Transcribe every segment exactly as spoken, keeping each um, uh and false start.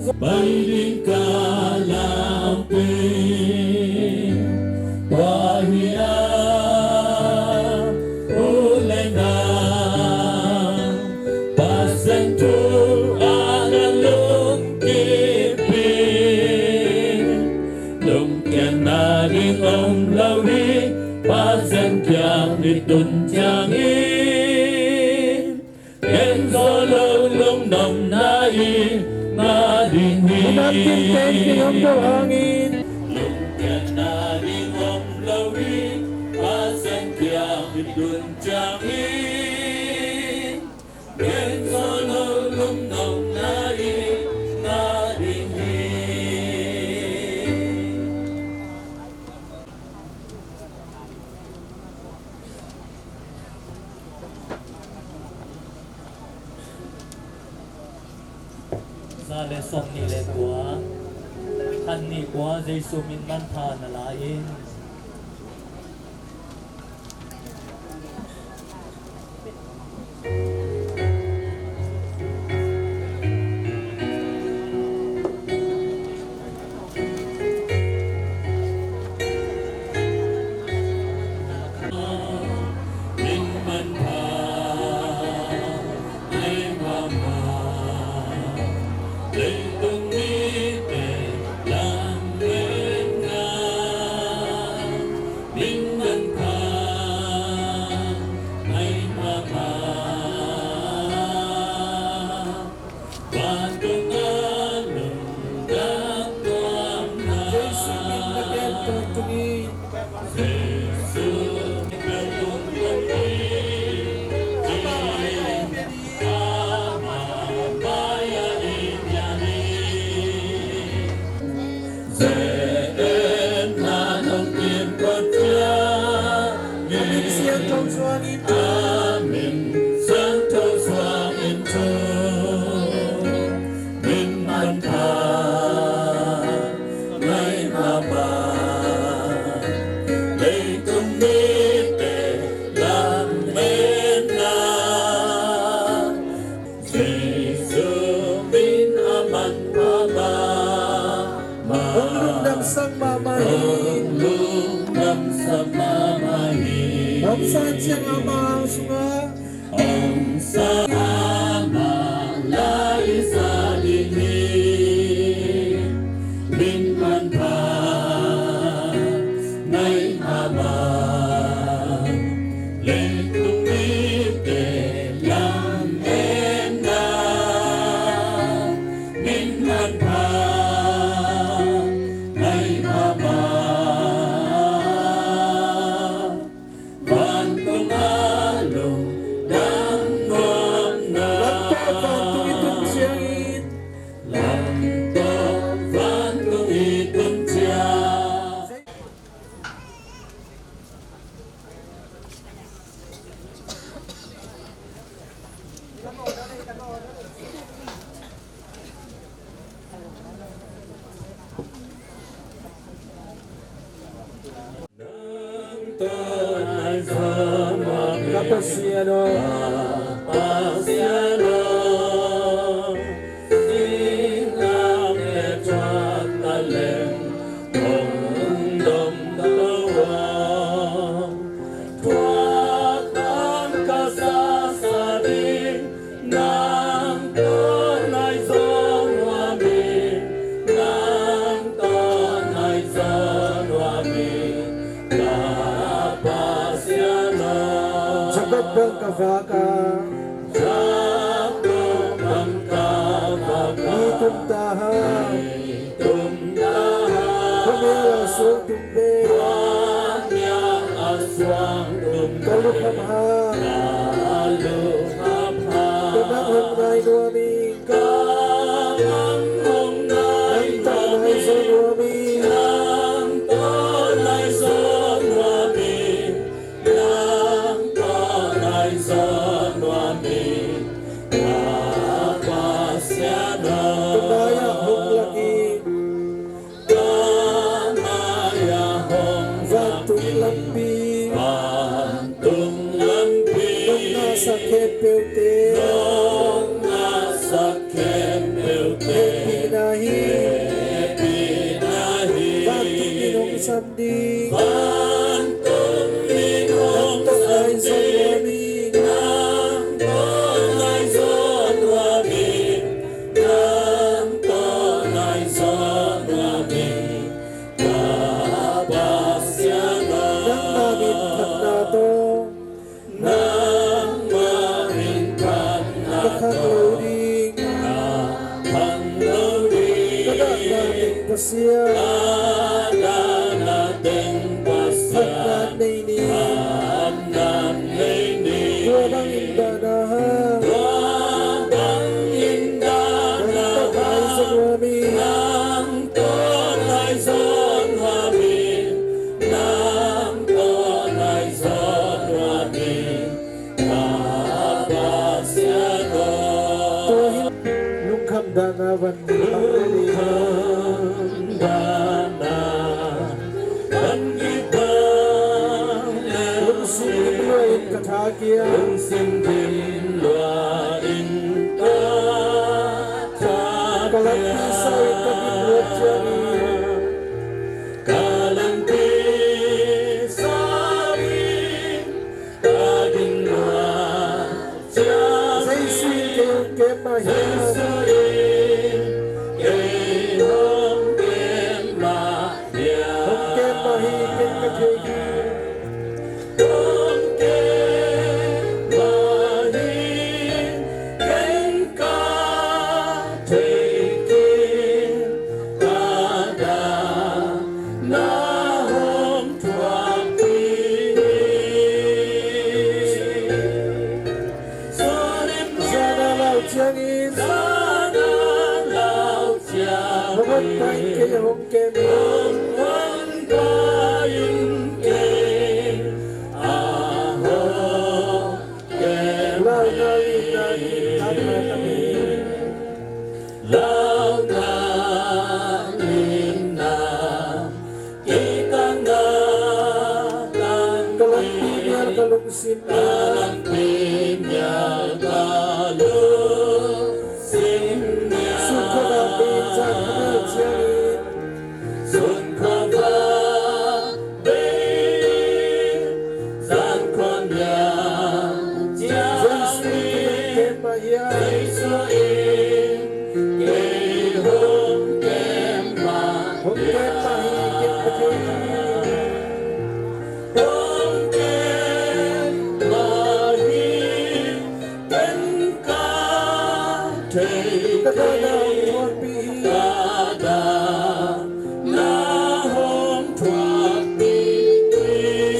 Pai ding ka lampi, tua hi a, u le nau, Pasian thu a na lungkip in, lungkiatna ding om lo hi, Pasian kiang i tun ciangin. Gen zo lo lungdamna i ngah ding hi. Lungdam kim teng ding om lo hangin. Lungkiatna ding om lo hi, Pasian kiang i tun ciangin. Gen zo lo lungdamna i ngah ding hi. Za le sawmnih le kua, khat nih kua Jesu min manpha na la in. Jesu min na gen tawntung in. Min siangtho suangin. A min siangtho suangin thu min manpha nai mah bang, leitung mite lametna Jesu min a manpha mahmah. Hong lungdamsak mahmah hi. Hong lungdamsak mahmah hi. Hong san ciang a mang sungah hong sa mahmah lai sa ding hi. Min manpha nai mahmah. Leitung mite lametna min manpha nai mahmah. Vantung a lungdam nuamna. Lamto vantung i tun ciangin. Lamto vantung i tun ciang. Ka Pasian aw. Ka Pasian aw. Ding lam le thuak talent hong dom lo aw. Thuak bang ka sa sa ding, nang tawh nai zaw nuam in, nang tawh nai zaw nuam in, ka Pasian aw. Jakob bang ka vak a. Jakob bang ka vak a. Mi tum ta hang. Mi tum ta hang. Khuamial a suang tum ve. Khuamial a suang tum ve. Ka lukham hang. Ka lukham hang. Ka nang hong nai nuam in. Ka nang hong nai nuam in. Nang tawh nai zaw nuam in. Nang tawh nai zaw nuam in. Nang tawh nai zaw nuam in, ka Pasian aw. Ka mai-ah hong lak in. Ka mai-ah hong lak in. Vantung lampi. Vantung lampi. Nong ngahsak khempeuhte. Nong ngahsak khempeuhte. Hehpihna hi. Sandi. Nang tawh Lai Zon Wami. Nang tawh Lai Zon Wami. Nang tawh Lai Zon Wami. Ka Pasian aw. Nangmah minthanna tawh. Nangmah minthanna tawh. Ka khang lo ding. Ka khang lo ding. Ka dahna teng Pasian. Ka dahna teng Pasian. Phatna nei ni. Phatna nei ni. Tua bangin dahna hang. Tua bangin dahna hang. Nang tawh Lai Zon Wami. Nang tawh Lai Zon Wami. Nang tawh Lai Zon Wami. Ka Pasian aw. Tua hi lungkham dahna van. Lungkham dahna van kibang leh. Lungsim dim lua in ka tha kiang. Lungsim dim lua in ka tha kiang. Ka lampi sau in ka gim luat ciangin. Ka lampi sau in ka gim luat ciangin. Jesu in kei hong kem mah hiam. Jesu in kei hong kem mah hiam. Hong kem mah hi, ken ka thei hi. Hong kem mah hi, ken ka thei hi. Ka dahna hong thuakpih hi. Zan a lau ciangin. Zan a lau ciangin. Hong honpa in kei hong kem. Hong honpa in kei a hong kem. Lauhna, lina, kidangna tang hi. Lauhna, lina, kidangna tang hi. Ka lampi mial ka lungsim mial. Ka lampi mial ka lungsim mial. Sun khuavak bei in zan khuamial ciangin. Sun khuavak bei in zan khuamial ciangin. Jesu in kei hong kem mah hiam. Jesu in kei hong kem mah hiam. Hong kem mah hi, ken ka thei hi. Hong kem mah hi, ken ka thei hi. Ka dahna hong thuakpih hi. Ka dahna hong thuakpih hi.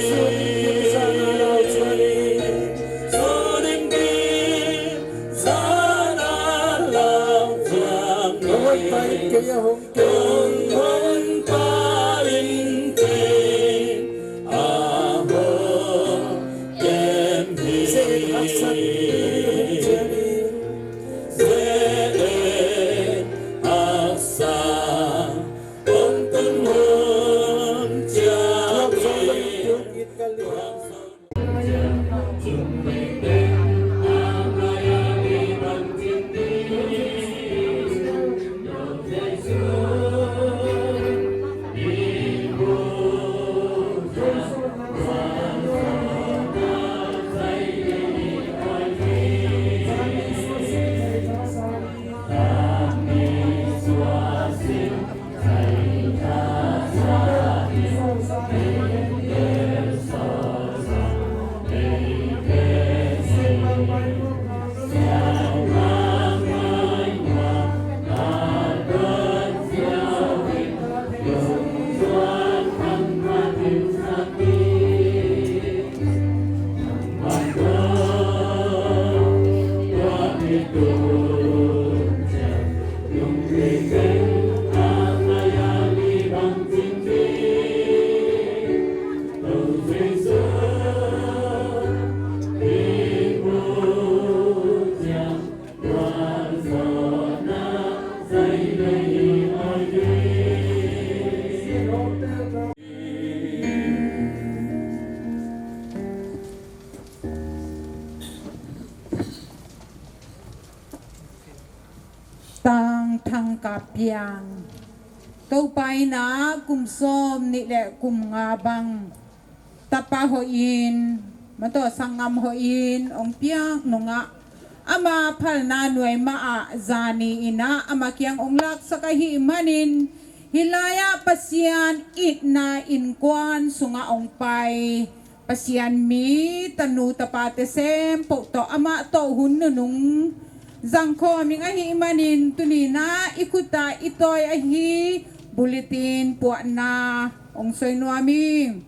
Sun dim zan a lau ciangin. Sun dim zan a lau ciangin. Hong honpa in kei a hong kem. Hong honpa in kei a hong kem hi. Ze-et haksat, ze-et haksat hong tun hun ciangin. Tang Thang Kap Piang. Topa in ah kum sawm nih le kum nga bang tapa hawhin, mataw, sanggam hawhin hong piak nungah, ama phalna nuai mah ah zani in ah ama kiang hong laksak ahih manin, hih lai-ah Pasian itna innkuan sungah hong pai Pasian mi tanu tapate sempoh tawh amah tawh hun nunung zangkhawm ing ahih manin, tuni-in ah i khut ah i tawi ahi bulletin puahna hong sawi nuam ing.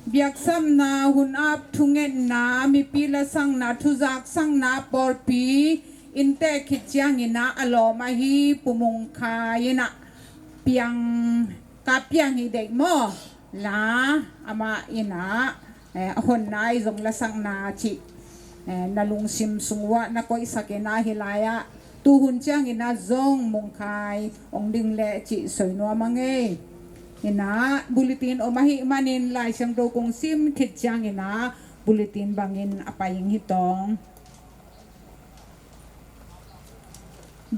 Biaksapna, hun ap, thungetna, mipi lasakna, thuzaksakna, pawlpi inntek khit ciangin ah a lawm ahi Pu Mung Khai in ah piang, ka piang hi deih maw? La, amah in ah, eh, a honna i zong lasakna cih, eh, na lungsim sung uah na koihsak in ah, hih lai-ah tuhun ciangin ah zong Mung Khai hong ding leh cih sawi nuam ing ei. In ah bulletin om ahih manin Lai Siangtho kong sim khit ciangin ah bulletin bangin a pai ing hi tawng.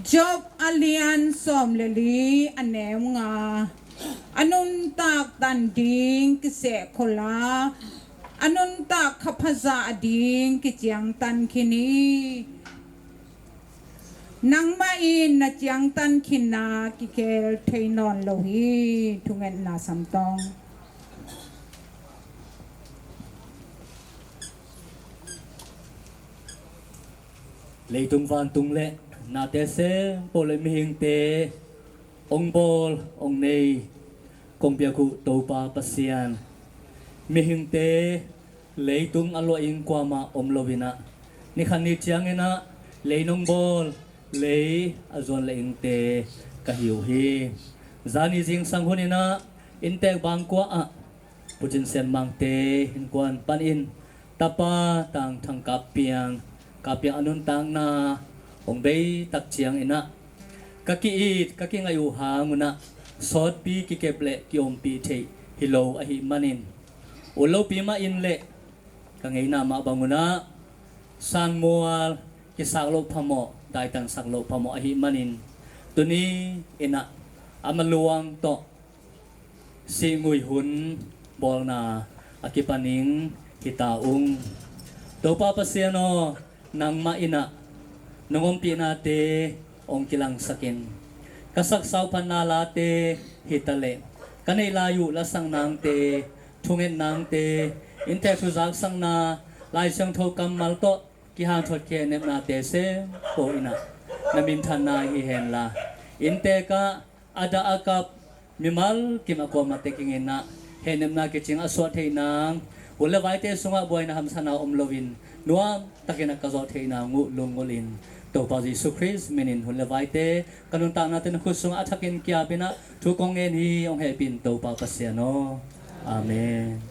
Job a lian sawm le li, a neu nga. A nuntak tan ding kiseh khol a, a nuntak kha phaza a ding kiciangtan khin hi. Nangmah in na ciangtan khinna kikhel thei nawn lo hi. Thungetna samtawng. Leitung vantung le nate sempoh le mihingte hong bawl hong nei kong piak uh Topa Pasian, mihingte leitung a luah ing kuamah om lo in ah, ni khat ni ciangin ah lei nong bawl, lei a zuan le ingte ka hi uh hi. Zani zingsang hun in ah inntek bangkua ah Pu Cin Sian Mangte innkuan panin tapa Tang Thang Kap Piang, Kap Piang a nuntakna hong bei tak ciangin ah, ka ki-it ka kingaih uh hang un ah sawtpi kikep le ki-ompih theih hi lo ahih manin, ut lopi mah in le ka ngeina mah bang un ah sangmual kisak loh phamawh, daitansak loh phamawh ahih manin, tuni in ah a maluang tawh sihngui hun bawlna a kipan ing hi ta ung. Topa Pasian aw, nangmah in ah nong ompihnate hong kilangsak in, ka saksau phatna late hi ta leh, ka neih lai uh lasak nangte, thunget nangte, inntek thuzaksakna, Lai Siangtho kammal tawh kihanthawn kei hehnepnate sempoh in ah na minthanna hi hen la, inntek ah a dah a kap mimal kim a kuamah tek in ah hehnepna kicing a suah theih nang, hun le vaite sungah buaina hamsatna om loin nuam takin ah ka zawh theih nang uh lunggulh in, Topa Jesu Khrist minin hun le vaite ka nuntaknate na khut sungah a thakin ki-ap in ah thu kong ngen hi. Hong hehpih in Topa Pasian aw. Amen.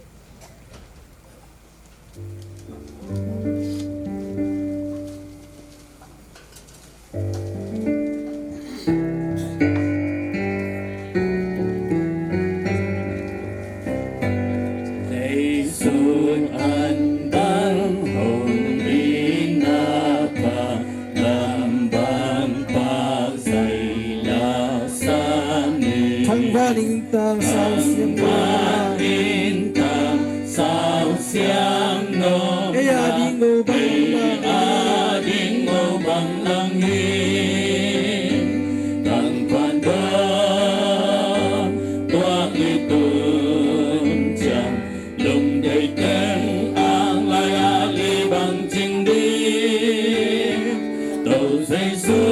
Leitung an bang hong ding na pha, lam bang pak zai la sa ni. Thangvan in tang sau siang, thangvan in tang sau siang no. Ei a ding go bang lang, ei a ding go bang lang hi. Tang pan dong tuak i tun ciang, lungdei teng ang lai a li bang cing ding. To Jesu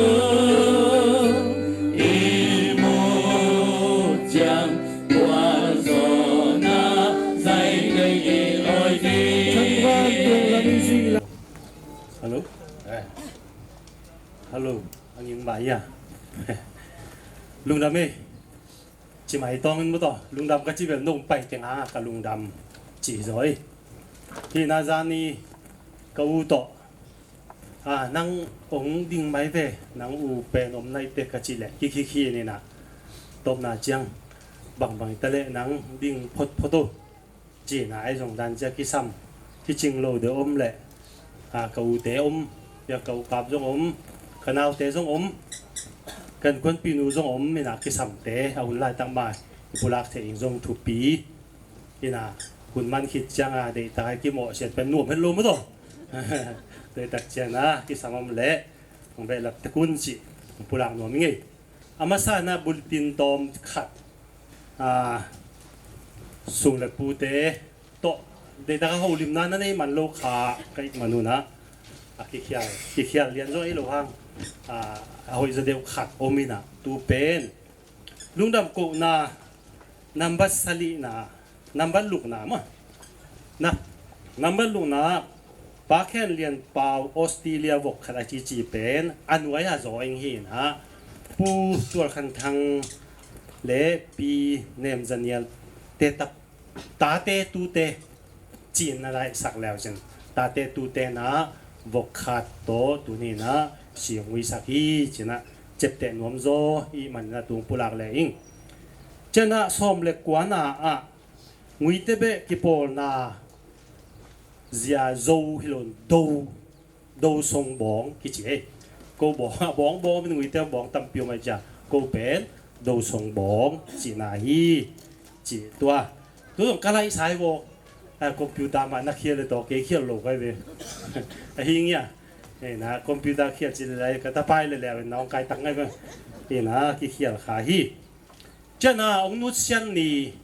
i mu ciang, tua zawna zai dei i oi ding. Hello? Eh. Hello. Ang yung maya. Lungdam eh. Ci mai tawng in mu tawh lungdam ka ci bel nong pai teng hangah ka lungdam ci zaw hi. Hih na zani ka u tawh, a, nang hong ding mai ve, nang u pen om nai teh ka cih leh kikhikhi in ah, tawpna ciang bangbang i ta leh nang ding photphot o. Cihna ahi zong dan cia kisam kicing lo deuh om leh, a, ka ute om, pia ka u kap zong om, ka naute zong om. Kan kuanpihnu zong om inah, kisamte a hun laitak mah i pulak theih ing zong thupi inah, hun man khit cianga deihtak a kimawhsiat pen nuam het lo maw taw. Deihtak cianga kisam om leh hong behlap tek un cih hong pulak nuam ing ei. A masa inah bulletin tawm khat, a, sung le pute tawh deihtak a holimna na nei man lo kha ka hih man unah, a kikhial, kikhial lian zong ei lo hang, a, a hoih zaw deuh khat om inah, tu pen lungdam kohna nambat salihna, nambat lukna mah. Na, nambat lukna, Pa Khen Lian Pau Australia vok khat a cici pen a nuai a zaw ing hi inah, Pu Tual Khan Thang le Pi Nem Za Nial te tap, tate tute ci-in na laihsak leu cin, tate tute na vok khat tawh tuni inah si hong uisak hi ci inah, ciapteh nuam zaw i hih man inah tu hong pulak le ing. Cianah sawm le kuana ah Nguite beh kipawlna zia zo hi lo in, do, do song bawng kici ei. Ko bawng, a bawng bawng min Nguite bawng tampi om ai cia, ko pen do song bawng cihna hi. Ci tua tu zong ka laihsa hi vaw. A, computer mah na khial le tawh kei khial lo kai ve. A hi ngia. Ei na computer khial ci le lai ka tapai le le na hong kai tak ngai ve. Ei na kikhial kha hi. Cianah hong nutsiat ni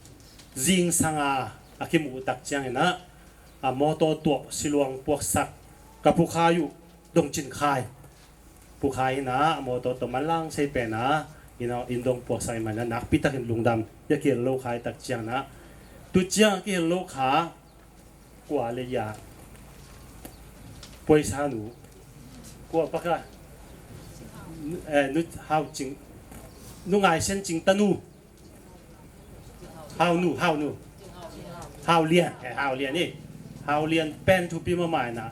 zingsanga a kimuh tak cianginah a mawtaw tuak siluang puaksak ka Pu Khai uh, Dong Cin Khai. Pu Khai inah a mawtaw tawh manlang sei penah inah inn dong puaksak i manah nakpitakin lungdam i a kil lo khai tak cianginah tu ciang a kil lo kha kua le ya. Puaisa nu. Kua paka. Eh, nu Hau Cing. Nu Ngai Sen Cing tanu. Hau nu, Hau nu. Hau Lian, eh, Hau Lian eh. Hau Lian pen thupi mahmah inah.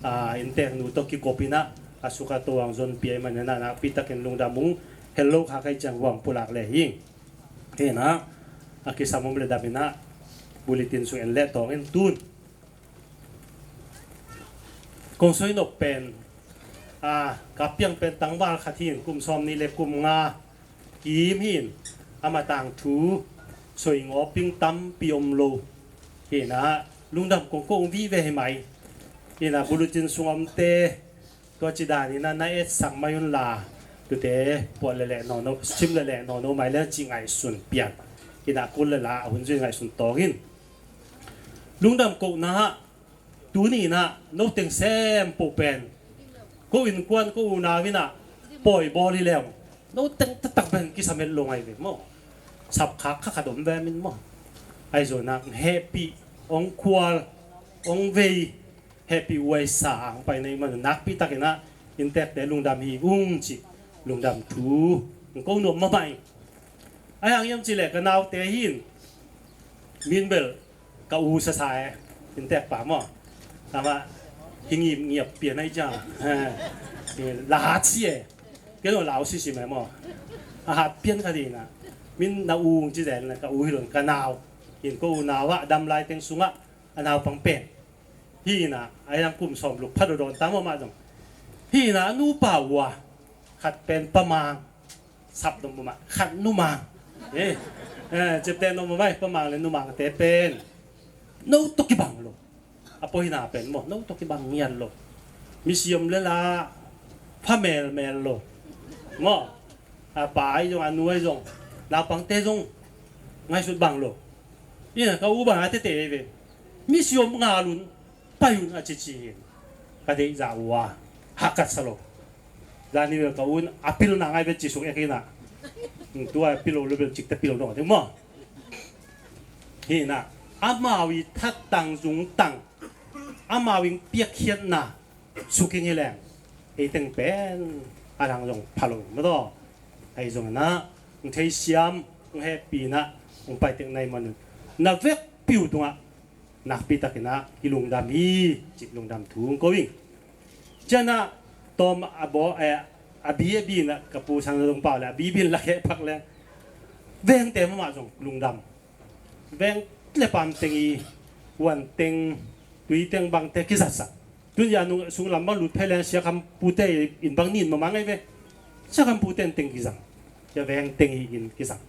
Ah, inntek nu tawh kikop inah a suk a to ang zon pia i manah nakpitakin lungdam ung. Hello kha kai ciang huang pulak le hing. Hi inah, a kisam om le dam inah, bulletin sung en le tawng in tun. Kong soi nop pen, a, ka piang pen tangval khat hi in kum sawm nih le kum nga kim hi in, a matang thu soi ngawping tampi om lo. Hi inah, lungdam kong ko ung vih ve hi mai. Hi inah, bulletin sung omte, tua ci dan inah na etsak mai unla, tute puah leleh nono, sim leleh nono mai le ci ngaihsun pian. Inah kul lela a hun zui ngaihsun tawng in. Lungdam kohna ah, tuni inah, no teng sem poh pen. Ko innkuan, ko unau inah, pawi bawl hi leng. No teng taktak pen kisam het lo ngai ve maw. Sapkhak kha khat om ve min maw. Ahi zong inah, hehpih, ong khual, ong vei, hehpih uaisa ang pai na i man nakpitakinah inntekte lungdam hi ung cih lungdam thu ko nuam mahmah ing. Ahi hang hiam cihleh ka naute hi in min bel ka u sasa e, inntek pa maw. Amah hi ngipngiap pian ahi ciang la hat si e. Kei zong lau sisi mai maw. A hat pian kha dina min na u ci zel na ka u hi lon ka nau. In ko u nau ah dam lai teng sungah a naupang pen. Hi inah, a yang kum sawm luk pha dawdawn ta mawmah zong. Hi inah, a nupa uh a, khat pen Pa Mang, sap dong mawmah, khat Nu Mang. Eh, eh, ciapteh dong mawmah, Pa Mang le Nu Mangte pen. No tawh kibang lo. A pawhina pen maw, no tawh kibang ngiat lo. Misiam le la, pha melmel lo. Maw, a pa ahi zong, a nu ahi zong, naupangte zong, ngaihsut bang lo. Ina, ka u bang a tete ve. Misiam ngal un, pai un a cici hi. Ka deih zah uh a hakat sa lo. Zani bel ka un a pil na ngai bel ci suk ek hi na. Tua pil lo lo bel cik te pil lo ding maw. Hi na, amau i that tang zung tang, amau i piakkhiatna suk ing hi leng, ei teng pen a dang zong pha lo maw taw. Ahi zong na, ng theisiam, ng hehpihna, ng paitek na i manun na vekpi uh tungah nakpi takin ah kilungdam hi cih lungdam thu hong ko ing. Cianah tawm a baw, eh, a bi a bi inah ka pu sang zong pau le a bi bi in la kheh phak le vengte mahmah zong lungdam. Veng le pam teng i huan teng tui teng bangte kizatsak. Tun ya nung sung lam bang lut phei leng Sia Kham pute in bang nin mahmah ngai ve. Sia kan pu tenteng kizang, sia veng teng hi in kizang.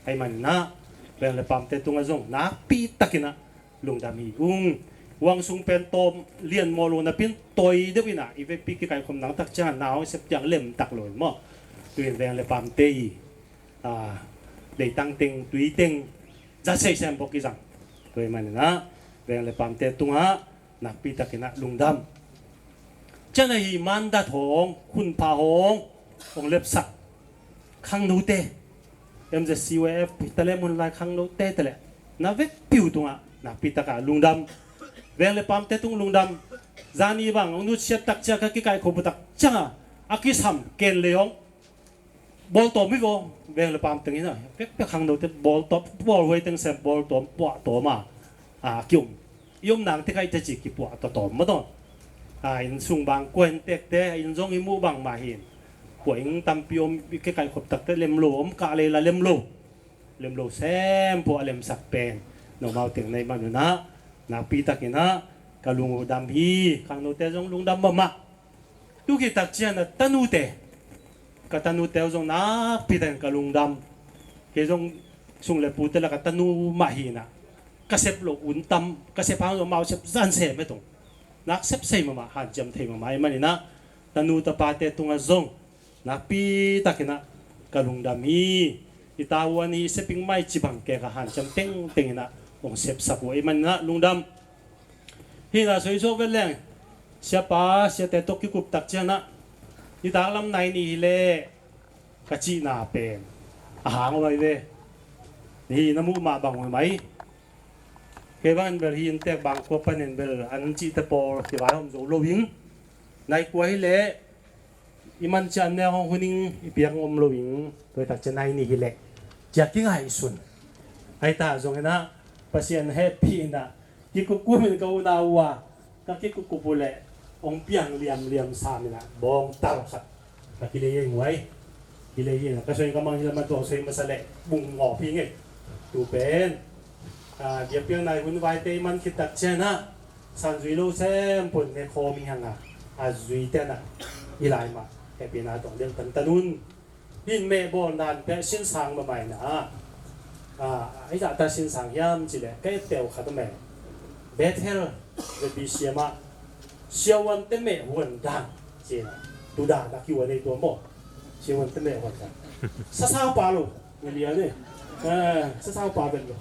Ahih manin ah veng le paamte tungah zong nakpi takin ah lungdam hi ung. Huang sung pen tawm lian mawh lo napi in toi deuh in ah i vekpi kikaikhop nang tak ciangah na hong sep ciang lemtak lo in maw. Tu-in veng le paamte hi, a, leitang teng tui teng za sei sem bawk kizang. Tua ahih manin ah veng le paamte tungah nakpi takin ah lungdam. Cian ahi mandat hong, khunpha hong, hong lepsak khangnote, M Z C Y F talem hun lai khangnote taleh na vekpi uh tungah nakpi takin ah lungdam. Veng le paamte tung lungdam. Zani bang hong nusiat tak ciang, ka kikaikhop uh tak ciangah a kisam ken lei hong bawltawm hi vaw. Veng le paam teng in ah pekpek khangnote bawltawm, bawlhuai teng sem bawltawm, puahtawm a, a, ki-om. I om nang tek ahi teci kipuah tawtawm mataw. A, inn sung bang kua in tekte, inn zong i muh bangmah hi in. Kua inn tampi om, i kikaikhop takte lemlo om, kah lei la lemlo. Lemlo sem pua a lemsak pen nomau teng na hih manun ah nakpi takin ah ka lungdam hi. Khangnote zong lungdam mahmah. Tu khit tak ciang ah tanute, ka tanute uh zong nakpi takin ka lungdam. Kei zong sung le pute la ka tanu mah hi in ah ka sep loh un tam, ka sep hang zong amau sep zan sem e tung. Nak sep sei mahmah, hanciam thei mahmah ahih manin ah tanu tapate tungah zong nakpi takin ah ka lungdam hi. I tavuan hi, seping mai ci bang kei ka hanciam tengteng in ah hong sepsak uh ahih manin ah lungdam. Hi in ah soi suak vet leng, siapa siate tawh kikup tak ciang ah nitak lam nai ni hi leh ka cihna pen a hang om ahi ve. Hi na muh mah bang om ahi. Kei bangin bel hi inntek bang kua panin bel an cihte pawl kivai om zo lo ing. Nai kua hi leh i man ciang neu hong hun ing, i piak hong om lo ing. Tua tak ciang nai ni hi leh cia kingaihsun. Ahi ta zongin ah Pasian hehpih in ah kikukum in ka unau uh a, ka kikukup uh leh hong piang liamliam sam in ah bawngtal khat ka kilei ei nguai. Kilei hi in ah ka soi ka mang hi lam a tuang soi masa leh bung ngawp hi ngei. Tu pen, a, biakpiakna i hun vaite i man khit tak ciang ah san zui lo sem pun ne khawm hi hang a, a zuite in ah i lai mah hehpihna tawh ding tantan un. Hi in mehbawl nan peh sinsang mahmah in ah, a, a, i zahta sinsang hiam cih leh ka etteh uh khat om e. Bethel, Z B C M ah siavuante meh huan dan ci in ah, tu dan a kihuan ei tua maw. Siavuante meh huan dan. Sasaupa lo, mi lian e. A, sasaupa bel lo.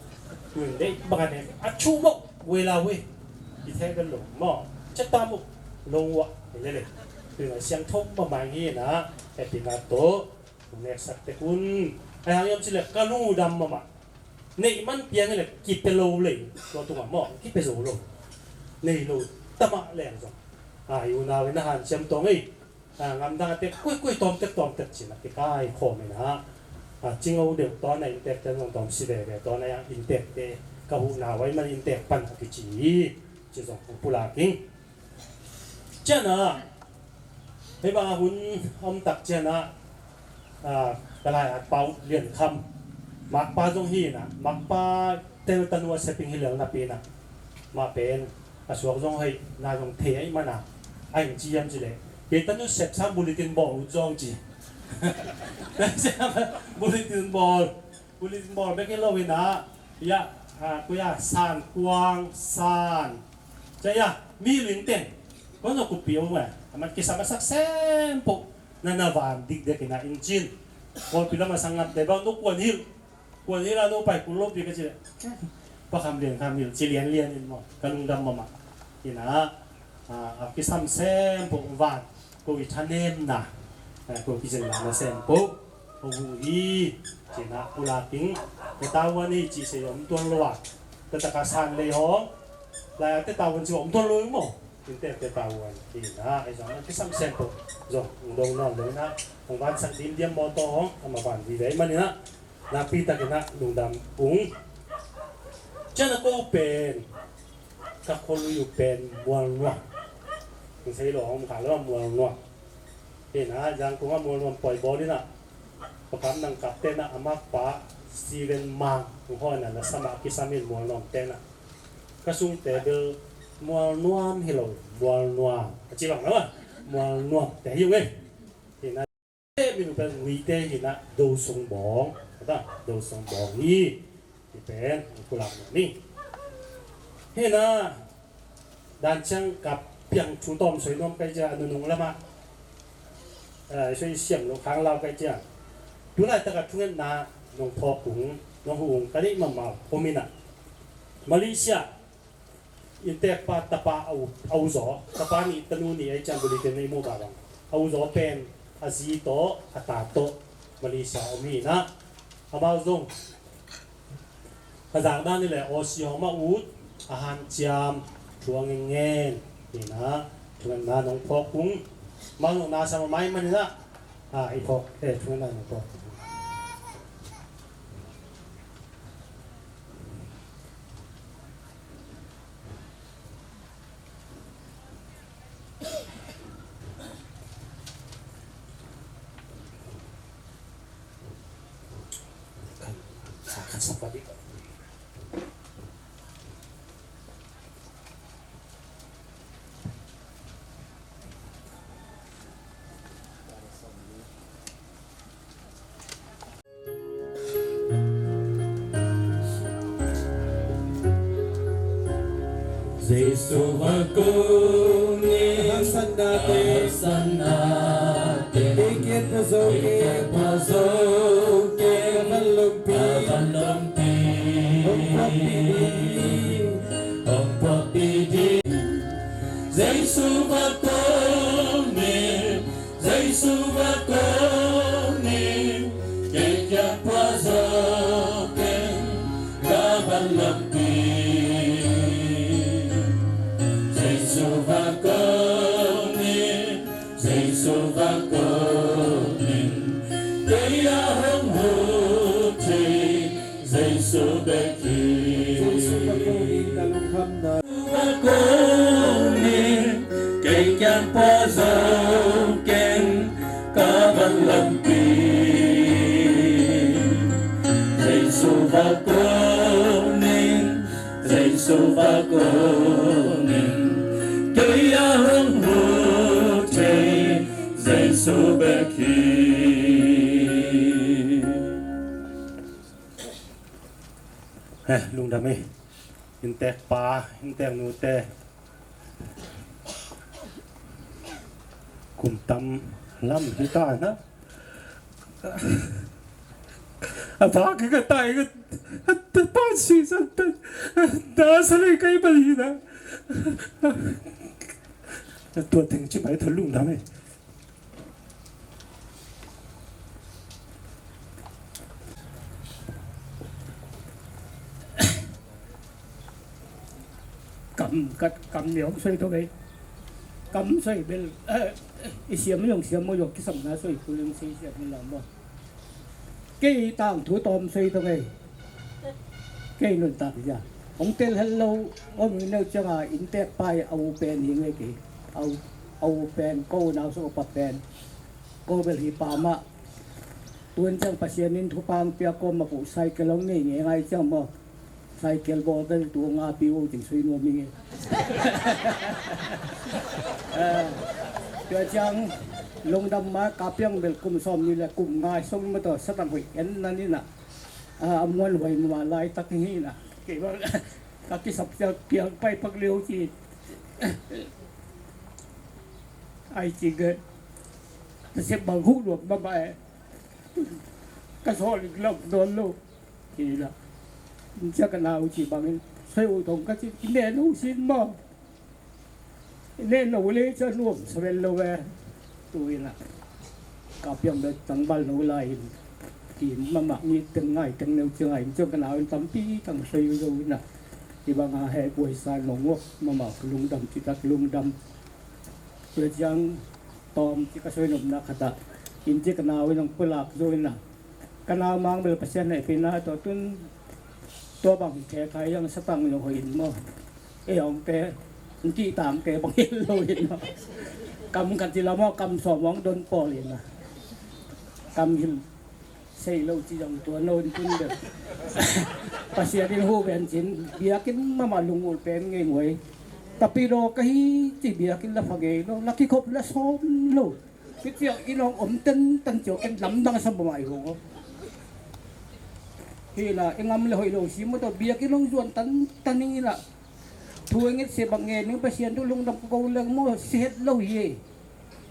Tu in deih bang a ne a thu maw. Wei la wei, i theh bel lo maw. Chet ta maw. Lo wah, hi lele. Tu in ah siangtho mahmah hi in ah hehpihna tawh neksak tek un. Ahi hang hiam cih leh ka lungdam mahmah. Neih man piang hi leh kipia lo lei, tua tungah maw, kipia zo lo. Nei lo ta mah leng zong, a, i unau in a hanciam tawng ei. A, ngamdang a tek kuaikuai tawmtek tawmtek ci in ah kikai khawm in ah, a, cingo deuh tawn a inntekte zong tawm si veve tawn a inntekte ka huhna uh ahih man inntek pan a kici hi. Ci zong hong pulak ing. Ciang ah hei bang a hun om tak ciang ah, a, ka lai-at pa uh Lian Kham, makpa zong hi in ah, makpa te tanu a seping hi lel napi in ah, mah pen a suak zong hei na zong thei ahih man a, a in ci hiam cih leh kei tanu sep sang bulletin bawl ut zong ci. Bulletin bawl, bulletin bawl bek hi lo in ah, ia, a, kua ia, San Kuang, San, cia ia, mi ling teng, kua zong kupi om e, a man kisam a sak sem poh, na na van dikdek in ah in cin. Kawlpi lam a sang ngamte bang, no kuan hilh, kuan hilh a no pai kul lopi ka ci leh, Pa Kham Lian, Kham Hilh ci lianlian in maw, ka lungdam mahmah. In ah, a, a kisam sem poh van, ko i thanemna, a, ko kizelna na sem poh hong huh hi. Ci in ah pulak ing. Ka tavuan hi cih sei om tuan lo a, ka taka san lei hong, lai a te tavuan ci om tuan lo ing maw. Inntekte tavuan hi in ah, ahi zong a kisam sem poh zong hong dong nawn lo in ah, hong vansak dimdiam mawtaw hong, amah van vive ahih man in ah, nakpi takin ah lungdam ung. Ciang a ko pen, ka khualui uh pen Mualnuam. Hong sei lo hong om kha lo, Mualnuam. Hi in ah, Zangkong ah Mualnuam pawi bawl in ah, Pa Kam Nang Kap te in ah, a makpa Steven Mang hong hawi in ah, na sam a kisam in Mualnuam te in ah. Ka sungte bel Mualnuam hi lo, Mualnuam a ci bang lo a, Mualnuam te hi ung ei. Hi in ah, te min Pen nguite hi na, do sung bawng, kata do sung bawng hi. Hi pen ang pulak ni. Hi na, dan ciang ka piang thu tawm soi nuam kai cia, a nunung lama, eh, soi siam lo khang lau kai cia. Tulai taka thungetna nong phawk kung, nong hu ung ka deih mahmah om hi na. Malaysia inntekpa tapa a u, a u zaw, tapa nih tanu nih ei ciang bulletin na i muh bah bang, a u zaw pen a zi tawh a ta tawh Malaysia om hi na. Amau zong a zakdan hi leh Aussie hong mah ut, a hanciam, thu a ngengen hi na. Thungetna nong phawk kung, amau zong na sam a mai man hi na. A, i phawk, eh, thungetna nong phawk kung. Jesu va kong in, haksatnate, haksatnate, kei kiang pua zo keng, kei kiang pua zo keng, ka van lompi, ka van lompi, hong puakpih ding, hong puakpih ding. Jesu va kong in, Jesu va kong in, kei kiang pua zo keng, ka van lompi. Jesu va kong in, Jesu va kong in, kei a hong hu thei Jesu bek hi. Jesu va kong in, ka lungkhamna. Va kong in, kei kiang pua zo keng, ka van lompi. Jesu va kong in, Jesu va kong in, kei a hong hu thei Jesu bek hi. He, lungdam hi. Inntekpa, innteknute, kum tam lam hi ta na. A vak hi ka tai ka, a pa si san ta, da sa lei kai ba hi na. Tua teng ci pai tha lungdam hi. Kam, ka, kam ni hong soi thong ei. Kam soi bel, eh, i siam hong siam maw, hong kisapna soi kul hong sei siam ni lam maw. Kei tangthu tawm soi thong ei. Kei nuntak hi a. Hong tel hel lo om hi neu cianga inntekpa i a u pen hi ngei kei. A u, a u pen ko nau so pa pen. Ko bel hi pa mah. Tun ciang Pasian in thupha hong pia ko mah ko cycle hong nei ngei ngai ciang maw. Cycle bawl bel tu hong a pi uh cin sui nuam hi ngei. Eh, tua ciang lungdam ma ka piang bel kum sawm ni le kum ngai song ma tawh satang hoih en na ni na. A, a muan huai mah laitak hi na. Kei bang ka kisap ciang piang pai pak liau ci. Ai ci ge. Ka sep bang huh luat mahmah e. Ka sawl lik lam dawn lo. Ci na. Cia ka nau ci bangin soi uh thong ka ci. Ki ne lo sin maw. Nen no le ca nuam sa vel lo ve. Tu in a ka piang bek tangval no lai in ki mama ngi teng ngai teng neu ci ngai in ciang ka nau in tampi tang soi zo in a. Ki bang a he buai sa nong wak mama ka lungdam ci tak lungdam. Tua ciang tawm ci ka soi nopna khat ah in ci ka nau in hong pulak zo in a. Ka nau mang bel Pasian hehpihna tawh tun tua bang khe khai ang satang zong hoih in maw. Ei hong te, hong kihtangte bang hi lo in maw. Kam khat ci la maw, kam sawm hong don pawl in a. Kam hilh sei lo ci zong tua no in tun bel. Pasian in hu ven cin, biakinn mama lungul pen ngei muai. Tapidaw ka hi ci biakinn la pha ngei lo, la kikhop la sawm lo. Kiciang in hong om tentan ciang ken lamdang sa bawm a i hong om. Hi la, i ngam le hoih lo si maw, tawh biakinn hong zuan tantan ing hi la. Thu i nget se bang ngen ning, Pasian thu lungdam ka ko leng maw, si het lo hi.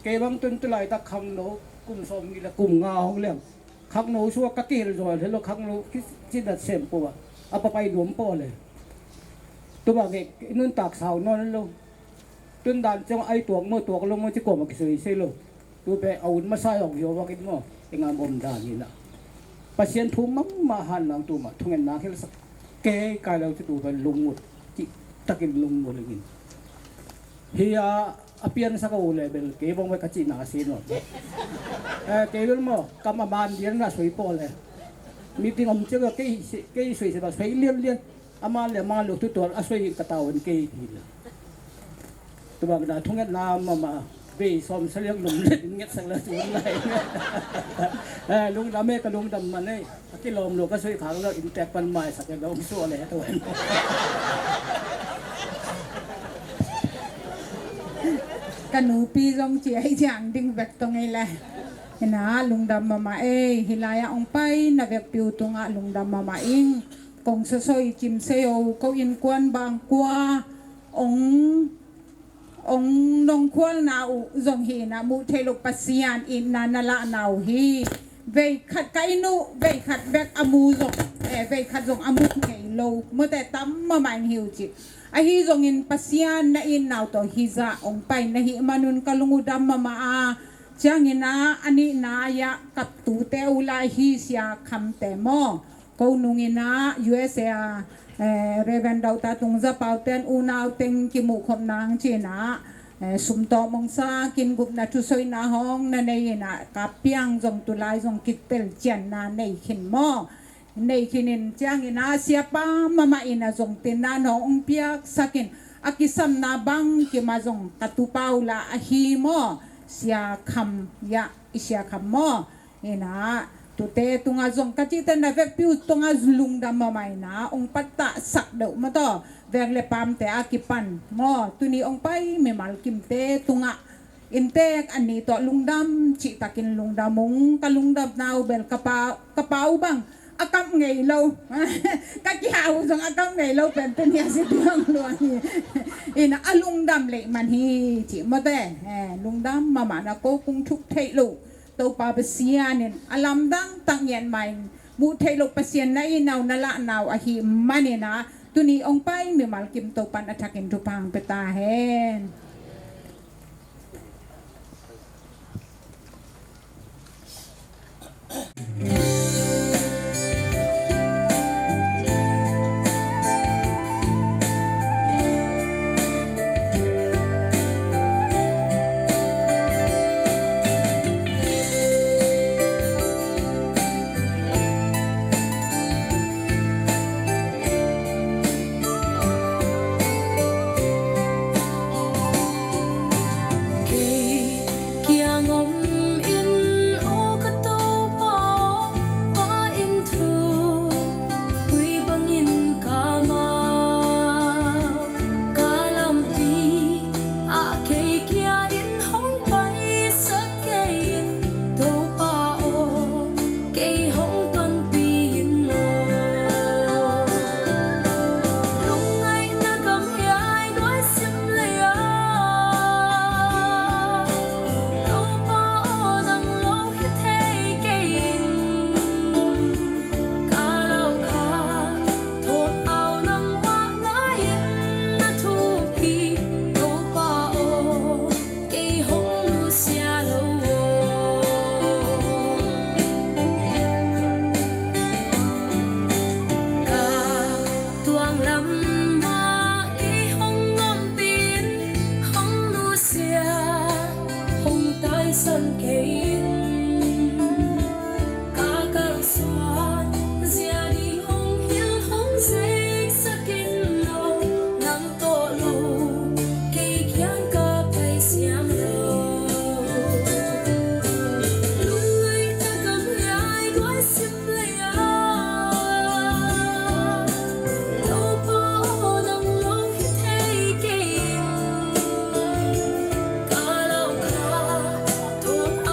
Kei bang tun tu laitak khangno kum sawmnih le kum nga hong leng. Khangno sua ka kihel zaw hi lo, khangno kicinat sem pua a, a papai nuam pua le. Tu bang nge i nuntak sau nawn lo. Tun dan ciang ai tuak maw, tuak lo maw ci kuamah kisui sei lo. Tu pen a ut masa i hong hi a, bang in maw, i ngam om dan hi la. Pasian thu mahmah han nang tu mah thungetna hilhsak kei kai lo ci, tu pen lungngut cihtakin lungngut ing in. Hi a, a piansak a uh le bel kei bang bek ka cihna a si nawn. Eh, kei bel maw, kam a man dian na soi pawl le. Meeting om ciang kei, kei soi se ba soi lianlian. A man le a man lo tutual a soi ka tau in kei hi le. Tu bang na thungetna mahmah, bei sawm sa liang lum le ngetsak le cun lai. Eh, lungdam e, ka lungdam man ei. A kilawm lo ka soi khang lo, inntek pan maisak e, dong suah le tu. Ka nupi zong ci ai ciang ding bek tong ei le. Hi na, lungdam mahmah ei, hi lai-ah hong pai na vekpi uh tungah lungdam mahmah ing. Kong sosoi cim sei o, ko innkuan bang kua hong, hong nongkhualna uh zong hi na, muh theih loh Pasian itna na lahna uh hi. Veikhat ka inn uh, veikhat bek a mu zong, eh, veikhat zong a mu ngei lo. Mawte tam mahmah in hi uh ci. Ahi zongin Pasian na itna uh tawh hi zah hong pai na hih manun ka lung uh dam mahmah a. Ciangin ah a nihna ah ka tute uh lai hi, Sia Khamte maw. Ko nungin ah U S A, eh, Reverend Doctor Tung Za Pau ten unau teng kimuh khop nang cin ah, eh, sum tawh mongsa kin gupna thusoihna hong na nei in ah, ka piang zong tu lai zong kitel cianna nei khin maw. Nei khin in ciangin ah siapa mahmah in ah zong tinna hong piaksak in, a kisamna bang kim ah zong ka tupa uh la ahi maw. Sia Kham, ya, i Sia Kham maw. Hi na, tute tungah zong ka cihte na vekpi uh tungah lungdam mahmah in ah hong pattahsak deuh maw taw. Veng le pamte a kipan maw, tuni hong pai mimal kimte tungah inntek a ni tawh lungdam cihtakin lungdam ung. Ka lungdamna uh bel ka pa, ka pa uh bang a kap ngei lo. Ka kiha uh zong a kap ngei lo pen tuni a si diang lua hi. Hi na, a lungdam leh man hi cih mawte. Eh, lungdam mahmah na, ko kung thuk theih loh Topa Pasian in a lamdang tak ngiat mah in, muh theih loh Pasian na itna uh na lahna uh ahih manin ah, tuni hong pai mimal kim Topa in a thakin thupha hong pia ta hen. Kei kiang om in, aw ka Topa aw, pa in thu koi bangin ka mau, ka lampi ah kei kia in hong paisak kei in, Topa aw, kei hong tonpih in aw. Lungngaihna gam hiai nuai sim lei a, Topa aw, nang lo hi thei kei in, ka lau kha thawt au nang mah ngai in, na thupi Topa aw, kei hong nusia lo aw. Ka tuang lam mah kei hong ompih in, hong nusia, hong taisan kei in. Ka kalsuan zia ding hong hil hong zeiksak in aw, nang tawh lo kei kiang ka pai siang lo. Lungngaihna gam hiai nuai sim lei a, Topa aw, nang lo hi thei kei in, ka lau kha thawt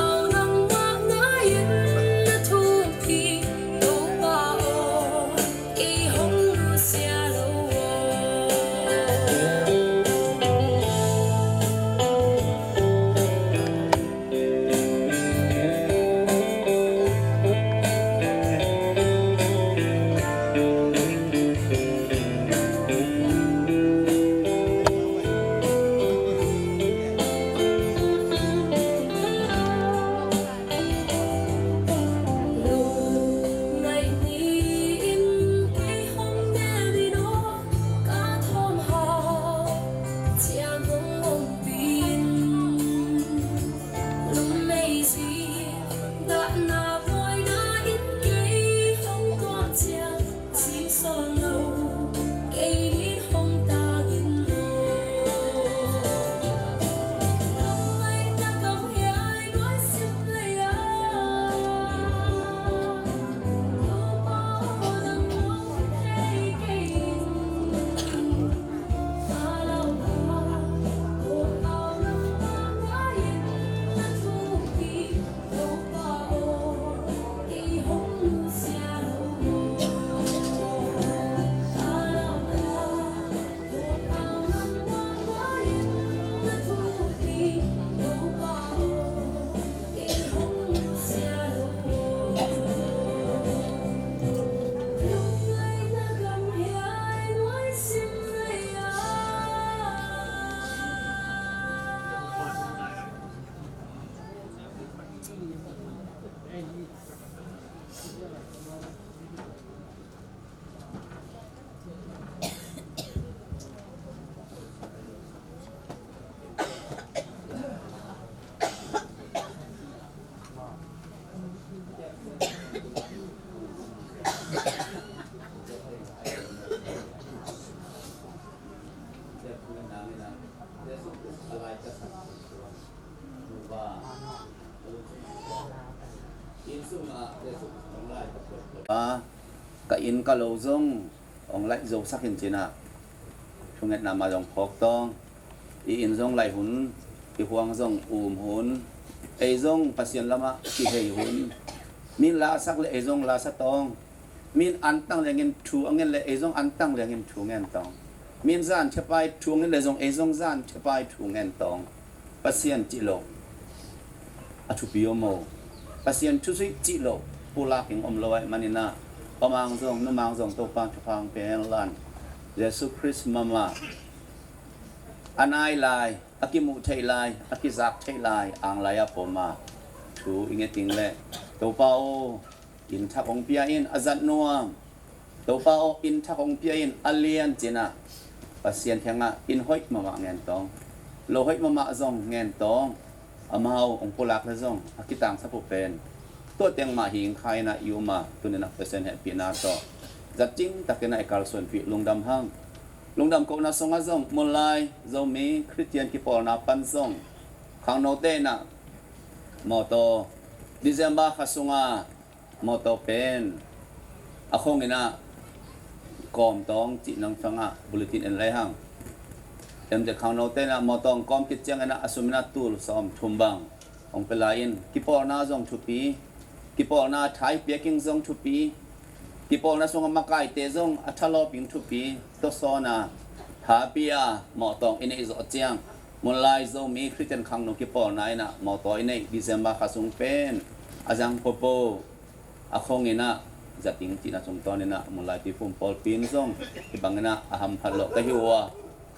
Ka inn ka lo zong hong laih zo sak in ci-in ah thungetna mah zong phawk tawng. I inn zong laih hun, i huang zong um hun, ei zong Pasian lamah kihei hun. Min la a sak le ei zong la sa tawng. Min antang liangin thu a ngen le ei zong antang liangin thu ngen tawng. Min zan thepai thu a ngen le zong ei zong zan thepai thu ngen tawng. Pasian cih lo a thupi om lo. Pasian thusuih cih lo pulak in om lo ahih manin ah, amang zong numang zong Topa thupha hong pia hen la. Jesu Khrist mahmah a nai lai, a kimuh theih lai, a kizak theih lai, ang lai a pom a thu i nget ding le, Topa aw, inn thak hong pia in, a zat nuam. Topa aw, inn thak hong pia in, a lian ci-in ah Pasian kiangah inn hoih mahmah ngen tawng. Lo hoih mahmah zong ngen tawng. Amau hong pulak le zong a kitangsap uh pen tua teng mah hi ing kha in ah i um a, tuni-in ah Pasian hehpihna tawh zat cingtakin ah i kalsuanpih lungdam hang. Lungdam kohna sungah zong munlai Zomi Khristian kipawlna pan zong khangnote in ah mawtaw December kha sungah mawtaw pen a khong in ah kawm tawng cih nang sungah bulletin en lai hang. Em, te khangnote in ah mawtaw hong kawm khit ciangin ah a sum in ah tul sawm thum bang hong pia lai in, kipawlna zong thupi, kipawlna thai piaking zong thupi, kipawlna sungah makaite zong a thalawping thupi, tawsawn a, happy a, mawtaw i neih zawh ciang, munlai Zomi Khristian khangno kipawlna in ah mawtaw i neih December kha sung pen a zang popo a khong in ah zat ing cihna sung tawn in ah munlai Tuiphum pawlpi in zong hih bangin ah a hamphat lawh ka hi uh a,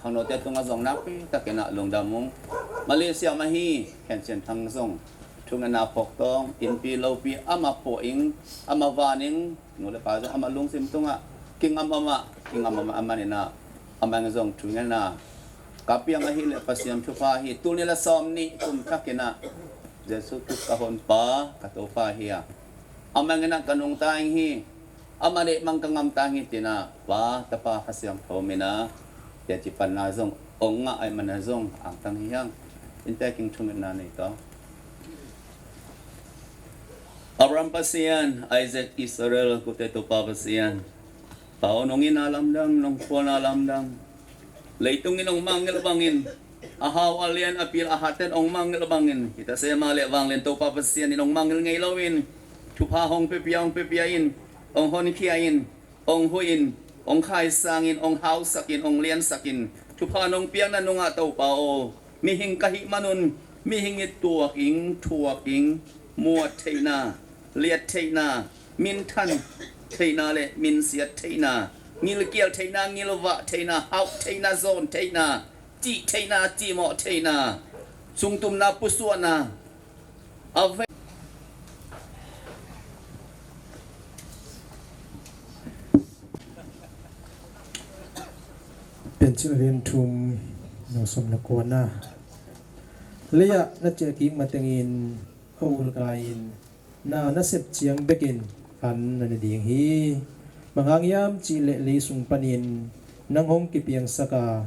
khangnote tungah zong nakpi takin ah lungdam ung. Malaysia mah hi, Khen Sian Thang zong thungetna phawk tawng, innpi lopi amah puah ing, amah van ing, nu le pa zong amah lungsim tungah kingam amah, kingam amah a manin ah amah ing zong thungetna ka piang ahih leh Pasian thupha hi. Tul nih le sawm nih kum thakin ah Jesu Khrist ka Honpa, ka Topa hi a, amah ing in ah ka nungta ing hi. Amah deih mang ka ngamta hi, ci-in ah Pa, Tapa, Kha Siangtho min a teci panna zong hong ngah ahih manin zong angtang hi hang. Inntek ing, thungetna nei tawh. Abraham Pasian, Isaac, Israel, kote Topa Pasian, Pa aw, nong inn a lamdang, nong khual na lamdang, leitung in hong mangngilh bangin, a hau a lian a pil a hatte in hong mangngilh bangin, hih tase mah leh vanglian Topa Pasian in hong mangngilh ngei loin, thupha hong piapia, hong piapia in, hong honkhia in, hong huh in, hong khaisang in, hong hausak in, hong liansak in, thupha nong piakna nungah Topa aw, mihing ka hih manun, mihing i tuak ing, thuak ing, muat theihna, liat theihna, minthan theihna le minsiat theihna, ngilkial theihna, ngilvah theihna, hauh theihna, zawn theihna, cih theihna, cihmawh theihna, sungtumna, pusuahna, a ve. Piancil lian thum, neu sawm le kuana. Lei-ah na ciah kik matengin a ulkai in, na nasep ciang bekin an na ne ding hi. Bang hang hiam cih leh lei sung panin nang hong kipiangsak a,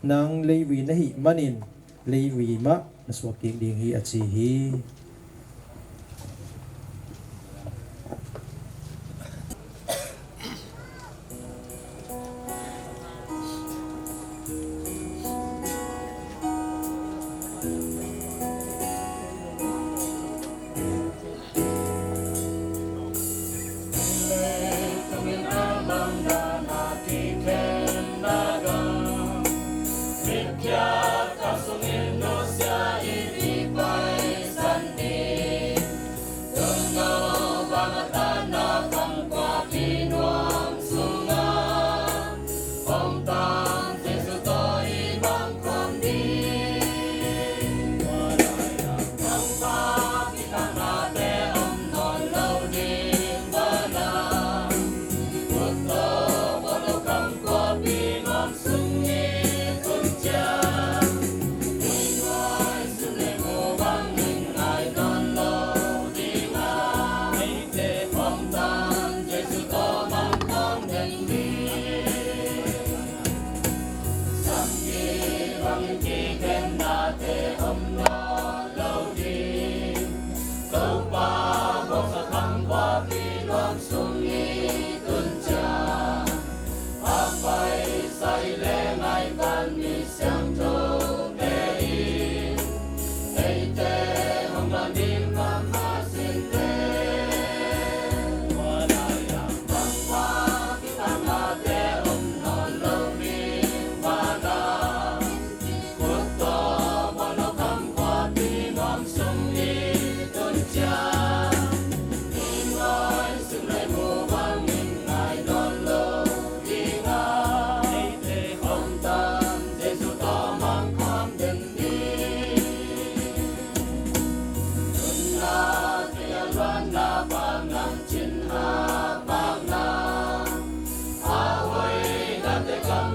nang leivui na hih manin leivui mah na suak kik ding hi, a ci hi.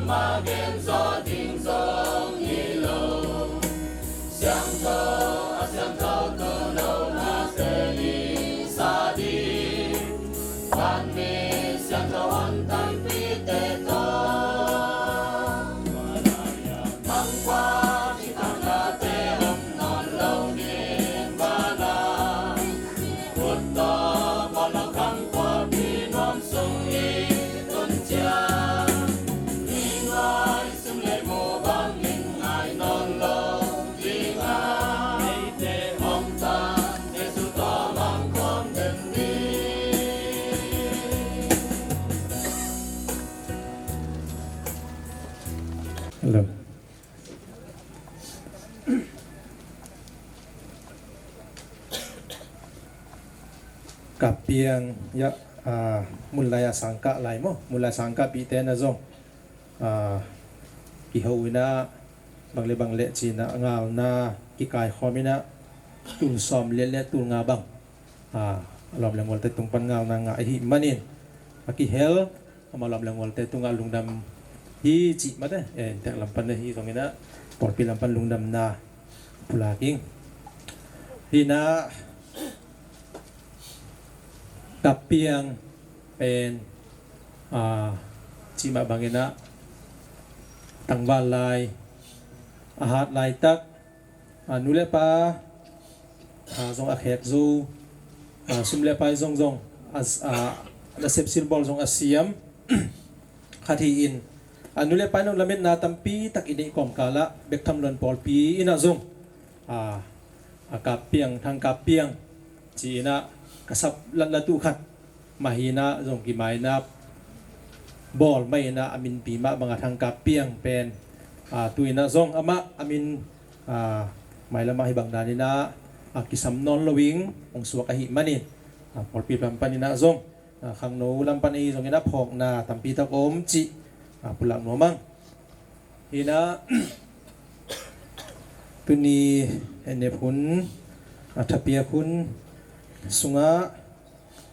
Mah gen zaw ding zong hi lo. Siangtho a siangtho tu lo nate i sa ding vanmi siangtho hon tampite tawh. Mangkua ci tangate om nawn lo ding vanah. Khut tawh bawl lo khang pawlpi nuam sung i tun ciang. Mihing lai sum le mu bangin ngai nawn lo ding a, eite hong tan Jesu tawh mangkhawm den ding. Hello. Kappiang, ya, ah, munlai a sangkah lai maw, munlai sangkah pihte na zong, ah, kiho inah, bang le bang le cinah ngalna kikaikhawm inah, tul sawm le le tul nga bang, ah, a lawm le ngualte tung pan ngalna ngah ahih manin, a kihel, amah lawm le ngualte tungah lungdam hi cih mate, eh, inntek lam pan ahi zong inah, pawlpi lam pan lungdamna pulak ing. Hinah, Kappiang pen, ah, cih mah bang inah, tangval lai, a hat laitak, ah, nu le pa, ah, zong a khek zo, ah, sum le pai zong zong, a, a, a sepsilbawl zong a siam khat hi-in, ah, nu le pa in lametna tampi tak i neih kawmkalah bek tham loin pawlpi inah zong, ah, a Kappiang, Thang Kappiang ci inah ka sap latlat uh khat mah hinah zong kimainap bawl mah inah a minpi mah bangah Thang Kappiang pen, ah, tu inah zong amah a min, ah, mailamah hih bang dan inah, ah, kisam nawn lo ing hong suak ahih manin, ah, pawlpi lam pan inah zong, ah, khangno lam pan ahi zong inah phawkna tampi tak om cih, ah, pulak nuam ing. Hinah, tuni hennep hun, ah, thapiak hun sungah,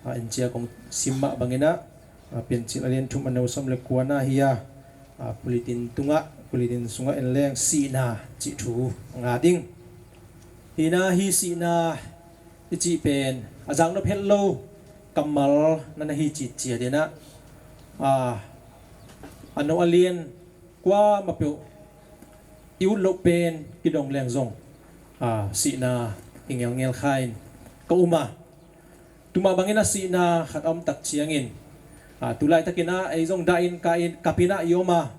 ah, encia kong sim mah bang inah, ah, Piancil a lian thum a neu sawm le kua na hi a, ah, bulletin tungah, bulletin sungah en leng sihna cih thu nga ding. Hinah, hih sihna i cih pen a zaknop het lo kammal na na hi cih ciat inah, ah, a neu a lian kuamah peuh i ut loh pen kidong leng zong, ah, sihna i ngelngel kha in ka um a. Tu mah bang inah sihna khat a om tak ciangin, ah, tu laitak inah ei zong dah in, kap in, kap inah i om a.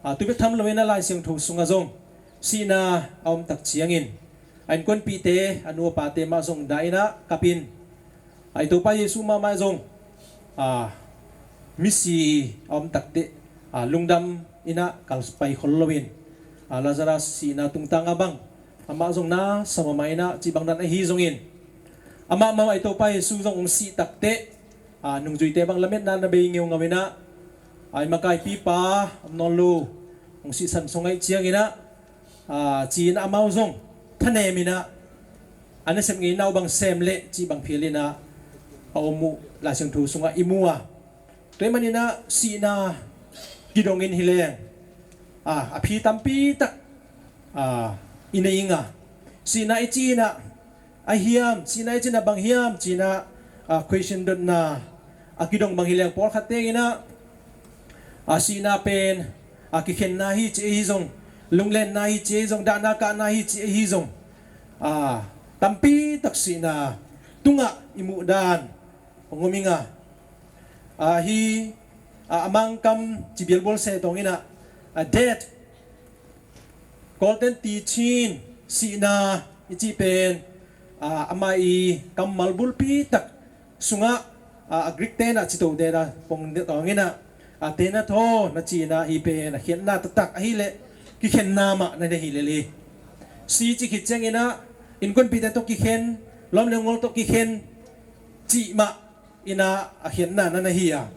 Ah, tu bek tham lo inah Lai Siangtho sungah zong sihna a om tak ciangin, a innkuanpihte, a nu a pate mah zong dah inah kap in, ah, i Topa Jesu mahmah zong, ah, misi a om takteh, ah, lungdam inah kal pai khol loin, ah, Lazarus sihna tungtang a bang amah zong na sa mahmah inah cih bang dan ahi zongin, amah mahmah i Topa Jesu zong hong sih takteh, ah, nungzuite bang lametna na bei ngeungau inah, ah, i makaipipa om nawn lo hong sihsan song ahih ciang inah, ah, ci inah amau zong thanem inah, a nasep ngeina uh bang sem leh cih bang phial inah a om uh Lai Siangtho sungah i mu a. Tua ahih man inah sihna kidong in hi leng, ah, a phi tampi tak, ah, i nei ing a. Sihna i cih inah a hiam, sihna i cih inah bang hiam ci inah, ah, question dotna a kidong bang hi leng pawlkhatte inah, ah, sihna pen, ah, kikhenna hi ci ahi zong, lunglenna hi ci ahi zong, dahna kahna hi ci ahi zong, ah, tampi tak sihna tungah i muh dan hong om ing a. Ah, hih, ah, a Mangkam ci bialbual se tawng inah, ah, death, Kawlten ti cin sihna i cih pen, ah, amah i kammal bulpi tak sungah, ah, a Greek tenah cito tenah pong tawng inah, ah, thanatos na ci inah, hih pen a khiatna taktak ahih leh kikhenna mah na hi lel hi. Si cih khit ciang inah innkuanpihte tawh kikhen, lawm le ngual tawh kikhen cih mah inah a khiatna na na hi a.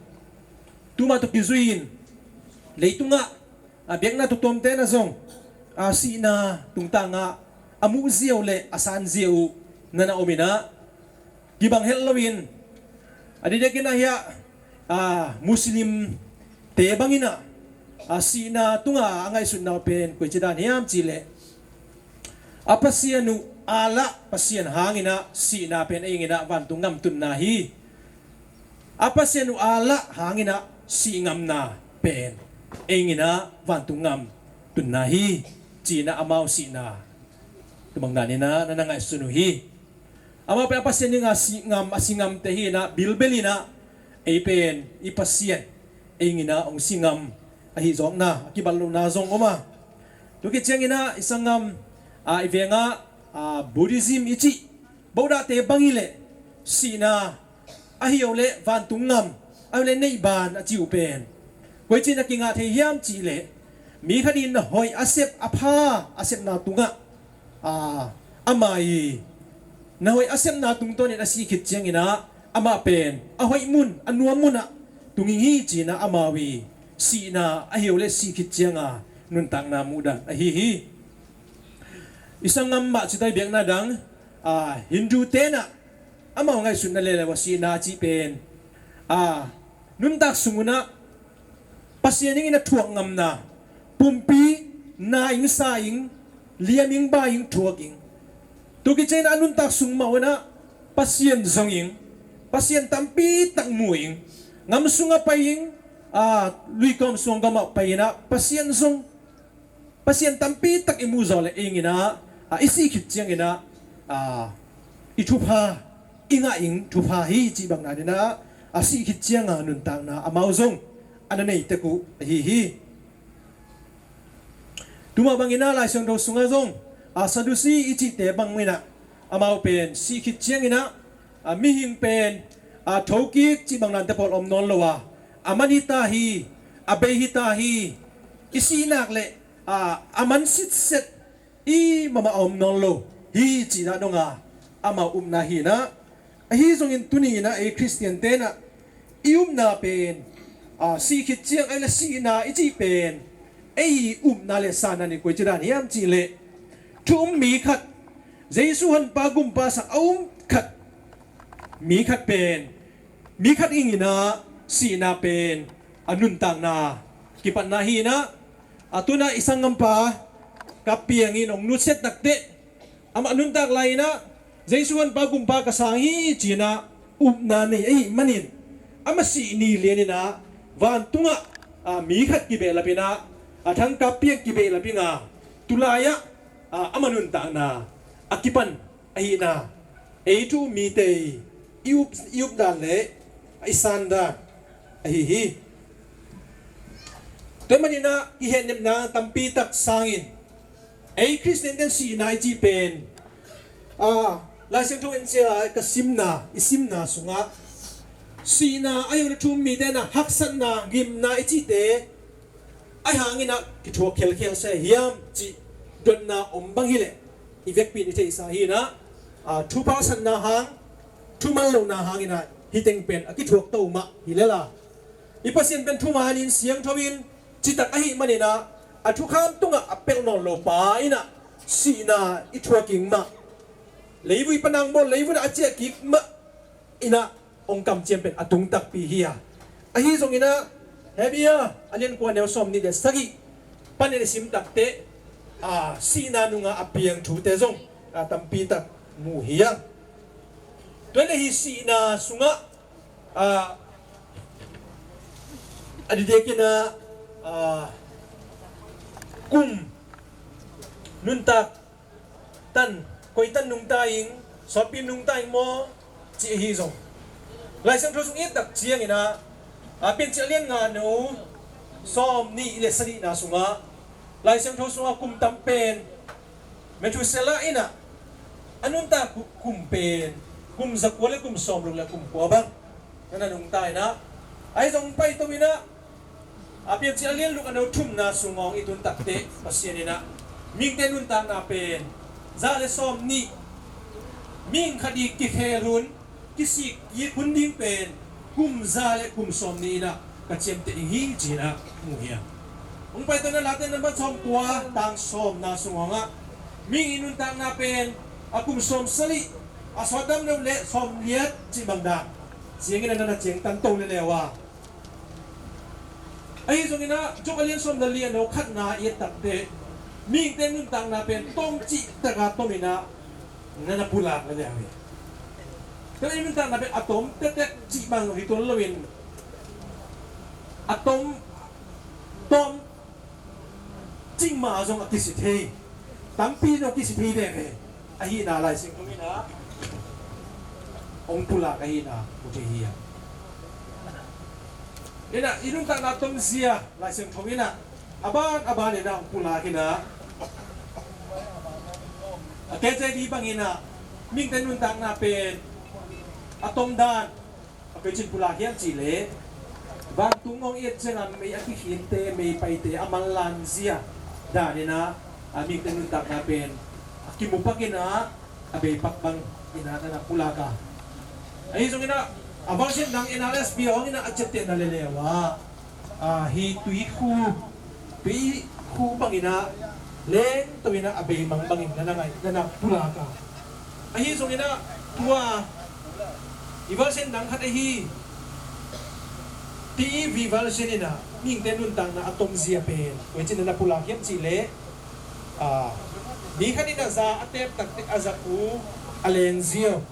Tu mah tawh kizui in leitungah, ah, biakna tuamtuamte na zong, ah, sihna tungtangah a muh ziau le a san ziau uh na na om inah, kibang het loin, a diakdiak inah hiah, ah, Muslimte bang inah, a sihna tungah a ngaihsutna uh pen koici dan hiam cihleh, a Pasian uh aa lah Pasian hanginah sihna pen ei inginah vantung ngam tunna hi. A Pasian uh aa lah hanginah sih ngamna pen ei inginah vantung ngam tunna hi, cinah amau sihna tua bang daninah na na ngaihsun uh hi. Amau pen a Pasian inga sih ngam, a si ngamte hinah bilbel inah ei pen i Pasian ei inginah hong si ngam ahi zawkna a kibat lohna zong om a. Tua khit cianginah i sanggam, a, i vengah, a, Buddhism i cih Buddhate bang hileh sihna ahi uh leh vantung ngam ahi uh leh neihban a ci uh pen koici na kingah thei hiam cihleh, mi khat in na hoih a sep a pha a sepna tungah, a, ama i na hoih a sepna tungtawnin a sih khit cianginah amah pen a hoih mun a nuam munah tung ing hi cinah amau i sihna ahi uh leh sih khit cianga nuntakna muhdan ahi hi. I sanggam mah citai biakna dang, a, Hindu tenah amau ngaihsutna leuleu a sihna a cih pen, a, nuntak sungunah Pasian ingin a thuak ngamna, pumpi na ing sa ing, liam ing ba ing thuak ing. Tua khit cianginah a nuntak sung mah unah Pasian zong ing, Pasian tampi tak mu ing, ngam sungah pai ing, a, luikawm suangkawmah pai inah Pasian zong Pasian tampi tak i muh zawh leh ei inginah, a, i sih khit cianginah, a, i thupha i ngah ing thupha hi cih bang daninah a sih khit cianga nuntakna amau zong a na nei tek uh ahi hi. Tua mah banginah Lai Siangtho sungah zong, a, Sadusi i cihte banginah amau pen sih khit cianginah, a, mihing pen, a, thokik cih bang dante pawl om nawn lo a, a man hi ta hi, a bei hi ta hi, i sih nak leh, a, a man sitset i mahmah a om nawn lo hi cinah donga amau upna hinah. Ahi zongin tuni inah ei Khristian tenah i upna pen, a, sih khit ciang ei le sihna i cih pen ei upna le sanna nih koici dan hiam cihleh, thu um mi khat, Jesu honpa gumpa sang a um khat, mi khat pen mi khat inginah sihna pen a nuntakna kipatna hinah. A, tunah i sanggampa Kap Piang in hong nusiat takteh amah nuntak lai inah Jesu honpa gumpa ka sang hi cinah upna nei ahih manin, amah sih ni lianinah vantungah, a, mi khat kibehlap inah, a, Thang Kap Piang kibehlap inga, tulai-ah, a, amah nuntakna a kipan ahihna, ei thu um mite i up, i updan le i sandan ahi hi. Tua maninah i hehnepna tampi tak sangin ei Khristian ten sihna i cih pen, a, Lai Siangtho en sia ka simna, i simna sungah sihna ahi uh le thu um mite na haksatna, ngimna i cihte a hanginah kithuak khelkhel se hiam cih dotna om bang hileh i vekpi in i theihsa hinah, a, thupha satna hang, thuman lohna hanginah hih teng pen a kithuak to mah hi lel a, i Pasian pen thumanin siangtho in citak ahih maninah a thukham tungah a pelh nawn lo pa inah sihna i thuak ing mah, leivui panang bawl leivui ah a ciah kik mah inah hong kamciam pen a tung takpi hi a. Ahi zonginah Hebru a lian kua neu sawm nih le sagih panin i sim takteh, a, sihna nungah a piang thute zong, a, tampi tak mu hi a. Tua le hih sihna sungah, a, a didekinah, a, kum nuntak tan, koi tan nungta ing, sawtpi nungta ing maw, cih ahi zong Lai Siangtho sung i et tak cianginah, a, Piancil a lian nga neu sawm nih le sagihna sungah Lai Siangtho sungah kum tam pen Methuselah inah a nunta ku-, kum pen kum zakua le kum sawmruk le kum kua bang na na nungta inah, ahi zong pai to inah, a, Piancil a lian luk a neu thumna sungah i tun takteh Pasian inah mihingte nuntakna pen za le sawm nih, mihing khat i kikhel hun, kisik kik hun ding pen kum za le kum sawm nih inah ka ciamteh ding hi cinah mu hi a. Hong pai to inah Late nambat sawm kua tang sawmna sungah mihing i nuntakna pen a kum sawm sagih, a sawt dam deuh le sawm liat cih bang dan ciangin a na na ciangtan to leuleu a. Ahi zongin ah, Job a lian sawm le li a neu khatna i et takteh, mihingte nuntakna pen tom cih taka tom in ah na na pulak na liang hi. Tua i nuntakna pen a tom tektek cih bang hi tuan loin, a tom, tom cing ma zong a kisi thei, tampi zong a kisi thei dek hi. Ahihna Lai Siangtho in ah hong pulak ahihna mu thei hi a. In ah i nuntakna tomzia Lai Siangtho in ah a ban a ban in ah hong pulak in ah, a K J V bang in ah mihingte nuntakna pen a tom dan a pei cin pulak hiam cih leh, vantung hong i et ciangin mei a kikhinte, mei paite a manlanzia dan in ah, a mihingte nuntakna pen a kimu pak in ah, a bei pak bang in ah na na pulak a. Ahi zongin ah, a version dang N R S V hong in ah a ciaptehna leuleu ah, a, hih tuikhu, tuikhu bang in ah lengto in ah a bei mang bangin na na ngai, na na pulak a. Ahi zongin ah tua i version dang khat ahi T E V version in ah mihingte nuntakna a tomzia pen koi cin na na pulak hiam cih leh, a, mi khat in ah za a tep takteh a zakhu a lengziau,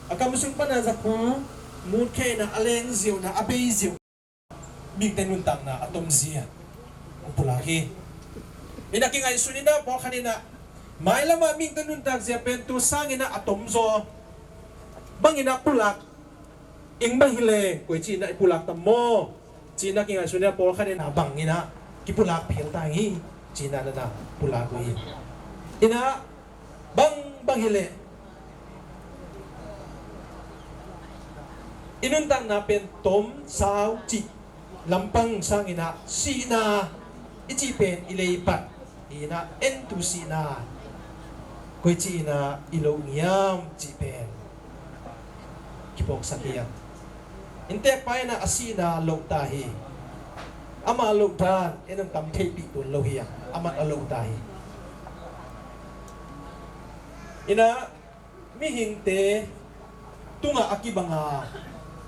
a kam sung pan a zakhu mutkhia in ah a lengziau na a bei ziau, mihingte nuntakna a tomzia hong pulak hi. In ah kingaihsun in ah pawlkhat in ah mailam ah mihingte nuntakzia pen tu sangin ah a tomzaw bangin ah pulak ing bang hi leh, koi ci in ah i pulak tam maw? Ci in ah kingaihsun in ah pawlkhat in ah bang in ah kipulak phial ta hi, ci in ah na na pulak uh hi. In ah bang, bang hi leh, i nuntakna pen tom sau cih lampang sangin ah sihna i cih pen i leipat in ah, en tu sihna koi ci in ah i loh ngiam cih pen kiphawksak hi a. Inntekpa in ah a sihna loh ta hi. Ama loh dan en hong tam theihpih tuan lo hi a, aman a loh ta hi. In ah mihingte tungah a kibanga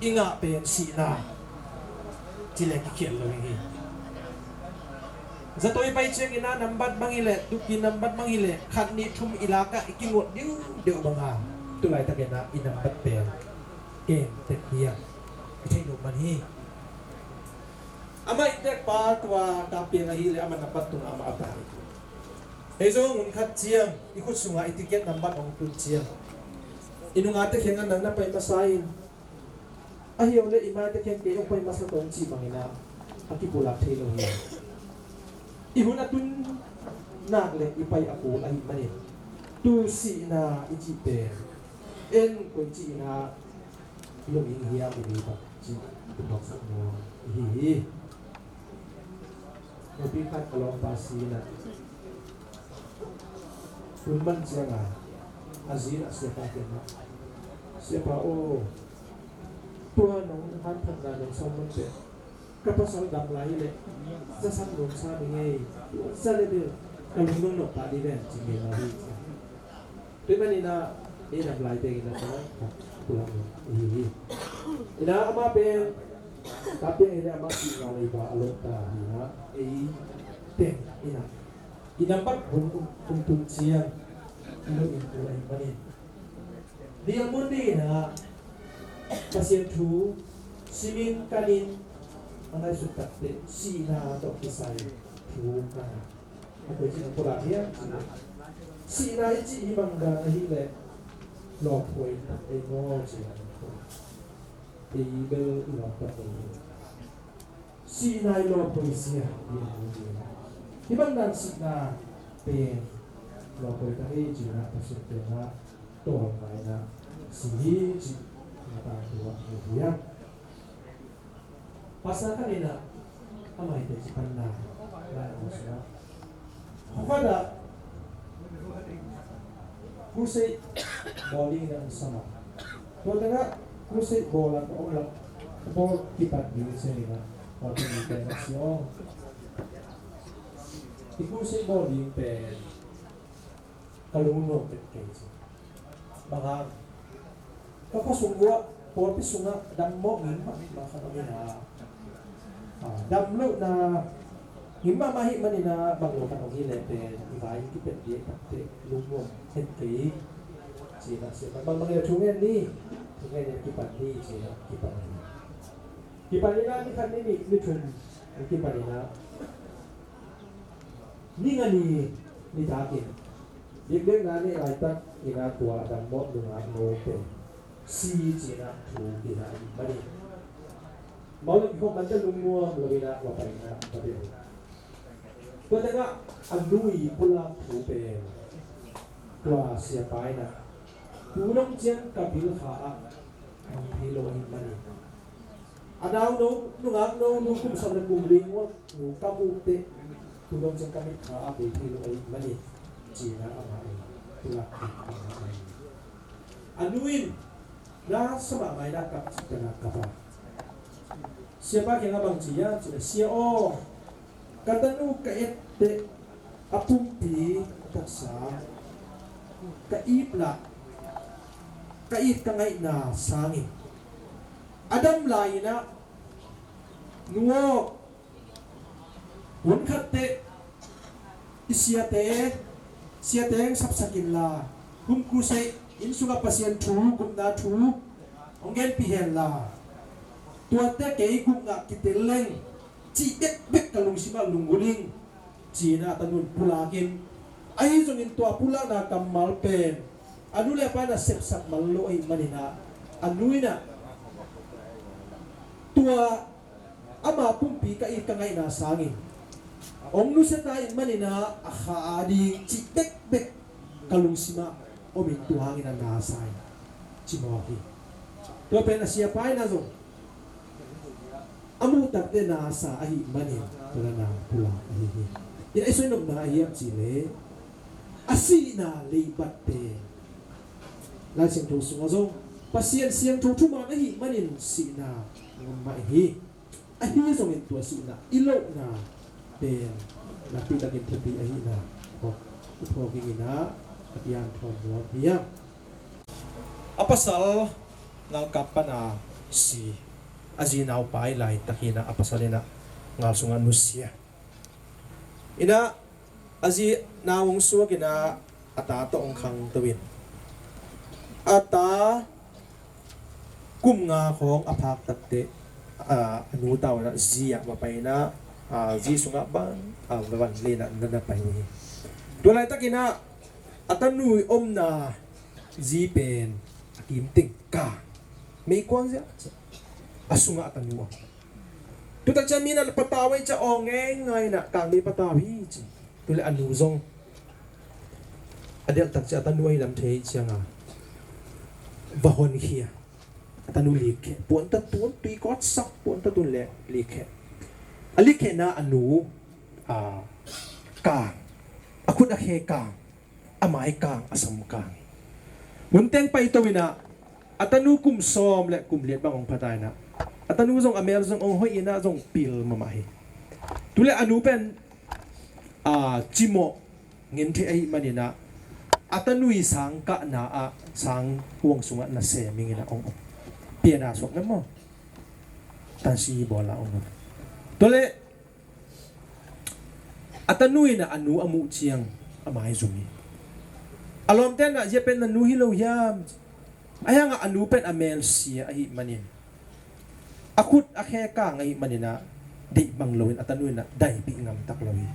i ngah pen sihna ci leh kikhial lo hi. Zato i pai ciangin ah nambat bang hi leh, tupi nambat bang hi leh, khat nih thum i lakah i kingot diudeu banga, tu laitakin ah i nambat pen kem tek hi a, i theih loh man hi. Amah inntekpa tua kap piang ahih leh amah nambat tungah amah a tai. Ei zong hun khat ciang i khut sungah i ticket nambat hong tun ciang, i nungakte kiangah nang na pai masa in, a hi lo leh i maite kiang kei hong pai masa tawh cih bangin ah a kipulak thei lo hi. I hun a tun nak leh i pai a kul ahih manin, tu sihna i cih pen en koi ci in ah lunging hiam i dei bang cih kiphawksak nuam i hi hi. Nupi khat ka lawmpa si in ah, hun man ciangin a zi in ah siapa kiangah, "Siapa aw, tua nong hanthawnna nong sawm man teh, ka pasal dam lai hi leh, zasak nuam sa ding ei, tua zah leh bel ka lungnuam nop pah ding ven," ci ngei lai hi. Tua ahih manin ah, ei dam lai tengin ah tua khat pulak nuam i hi hi. In ah amah pen kap piang ahih leh amah sihna leiba a loh ta hi in ah, ei teng in ah i nambat hun hong tun ciang i lunging kul ahih manin, ni a mun ding in ah Pasian thu simin kanin a ngaihsut takteh sihna tawh kisai thu kan a, a koi cin a pulak hiam cih leh, sihna i cih hi bang dan ahih leh lawphuai tak ei maw cih a, ei bel i lawp tak ei hi. Sihna i lawphuai zia hi a, hi bang dan sihna pen lawphuai tak ei cih a, Pasian pen a tawlnga in ah si hi cih a, tangthu ah hi hiam? Pastor khat in ah a maite ci panna lai a sungah, khuadah crusade bawl ding in ah hong sam a, tua tengah crusade bawl a ka om lak, bawl kipat ding ciangin ah, tua teng in pen a si aw, i crusade bawl ding pen ka lungnuam pet kei ci. Bang hang, ka khuasung uah pawlpi sungah dam mawh ngim mahmah khat om in ah, ah, Damlohna ngim mahmah ahih manin ah, bang lo khat hong hi leh pen i vai in kipet ding takte lungnuam hen kei. Ci-in ah siapa, bang bang in ah thu ngen ni, thu ngen in ah kipan ni, ci-in ah kipan ni. Kipan in ah ni khat, ni nih, ni thum kipan in ah, ni nga ni nitak in, biakbiakna neih laitak in ah tua a dammawh nungak no pen si ci-in ah thu kina ahih manin, mawh lo kikhop man teh lungnuam lo in ah va pai in ah va biak. Tua tengah a nu i pulak thu pen, tua siapa in ah, tu dong ciang ka bil kha ah hong phei lo ahih manin, a nau no, nungak no, nu kum sawm le kum li ngawt nu ka muh teh, tu dong ciang ka mit kha ah bei phei lo ahih manin, ci-in ah amah in pulak thu a ngah hi. A nu in na sa mahmah in ah kap cih tak a kap a, siapa kiangah bang ci hiam cih leh, "Sia aw, ka tanu ka et teh a pumpi a taksa ka it lah, ka it ka ngaihna sangin a dam lai in ah, nu aw, hun khat teh i siate, siate hong sapsak inla, home crusade, inn sungah Pasian thu, gupna thu hong genpih henla, tuate kei gupna kitel leng," cih bekbek ka lungsim ah lunggulh ing, ci-in ah a tanu in pulak in. Ahi zongin tua pulakna kammal pen a nu le a pa in ah sepsak man lo ahih manin ah, a nu in ah tua ama pumpi ka it ka ngaihna sangin hong nusia ta ahih manin ah, a kha a ding cih bekbek ka lungsim ah om in, tua hangin ah na sa hi, ci mawk hi. Tua pen a siapa in ah zong a muh tak teh na sa ahih manin, tua na pulak ahi hi. Inn ah i soi nopna ahi hiam cih leh, a sihna leibat pen Lai Siangtho sungah zong Pasian siangtho thuman ahih manin sihna ngam mah hi. Ahi zongin tua sihna i lohna pen nakpi takin thupi ahihna phawk, i phawk dingin ah ka piang thawn nuam hi hang. A pasal ngalkap pan a si, a zi naupai laitak hi in ah, a pasal in ah ngal sungah nusia in ah, a zi nau hong suak in ah, a ta tawh hong khangto in, a ta kum nga khawng a phak tak teh, a, a nu tau in ah zi ah va pai in ah, a, zi sungah bang, a, va van len in ah na, na pai uh hi. Tua laitak in ah a tanu i omna zi pen a kim teng kang, meikuang zia, a sungah a tanu a. Tu tak ciang mi in ah patau ahih ciang aw ngeingai in ah kang mi patau hi ci. Tu leh a nu zong a delh tak ciang a tanu ahi lam thei ciang a, va honkhia. A tanu likkhia, puan ta tun, tui kawtsak puan ta tun leh likkhia. A likkhia in ah a nu, a, kang, a khut a khe kang, a mai kang, a sam kang. Hun teng paito in ah, a tanu kum sawm le kum liat bang hong pha ta in ah, a tanu zong a mel zong hong hoih in ah zong pil mahmah hi. Tu leh a nu pen, a, cimawh ngen thei ahih manin ah, a tanu i sang kahna ah sang kuang sungah nasem ing in ah hong om. Pian a suak na maw, tansi bawl a hong om. Tua leh a tanu in ah a nu a muh ciang a maizum hi. A lawmte in ah, "Zia pen na nu hi lo hiam?" Ahi hangah a nu pen a mel sia ahih manin, a khut a khe kang ahih manin ah, deih bang loin a tanu in ah daipih ngam tak lo hi.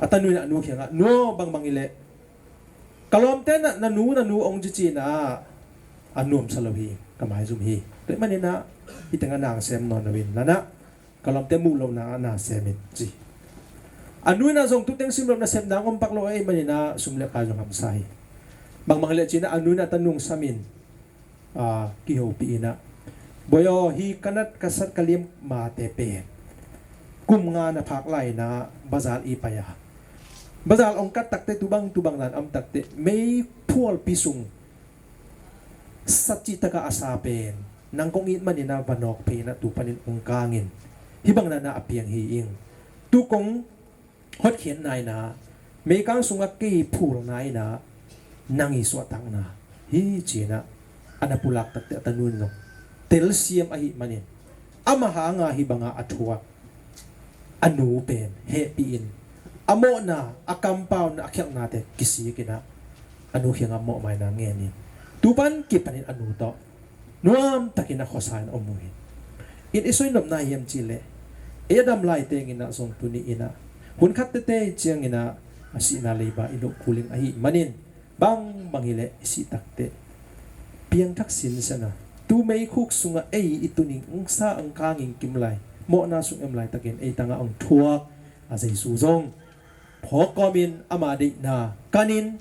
A tanu in ah a nu kiangah, "Nu aw, bangbang hi leh ka lawmte in ah na nu, na nu hong ci ci in ah, a nuamsa lo hi, ka maizum hi. Tua ahih manin ah hih tengah na sem nawn lo in, na na, ka lawmte muh lohna ah na sem in," ci. A nu in ah zong tu teng sim lo, nasepna hong om pak lo ahih manin ah sum le pai zong hamsa hi. Bangbang hi leh ci in ah a nu in ah a tanu hong sam in, a, kihopih in ah, "Bawi aw, hih ka nat ka sat ka liam mate pen kum nga na phak lai in ah bazar i pai a, bazar hong kat tak teh, tu bang tu bang dan a om tak teh, meiphualpi sung sat cih tak a a sa pen nang kong it manin ah va nawk phei in ah tu panin hong kang in, hih bang dan ah a piang hi ing. Tu kong hotkhiatna in ah, meikang sungah kei phulna in ah nang i suahtakna hi," ci in ah a na pulak tak teh a tanu in zong telsiam ahih manin, Amah hanga hih banga a thuak a nu pen hehpih in, a mawhna, a kampauna, a khialhnate kisik in ah, a nu kiangah mawhmaina ngen in, tu pan kipanin a nu tawh nuamtakin a khuasa in om uh hi. In i soi nopna hiam cihleh, ei a dam lai tengin ah zong tuni in ah, hun khat tete ciangin ah, a sihna leiba i loh kul ding ahih manin, bangbang hileh i sih takteh piangthak sinsen a, tu meikhuk sungah ei i tun ding, ong sa ong khang ding kim lai, mawhna sung em laitakin ei tangah ong thuak a Jesu zong phawk kawmin, ama deihna kanin,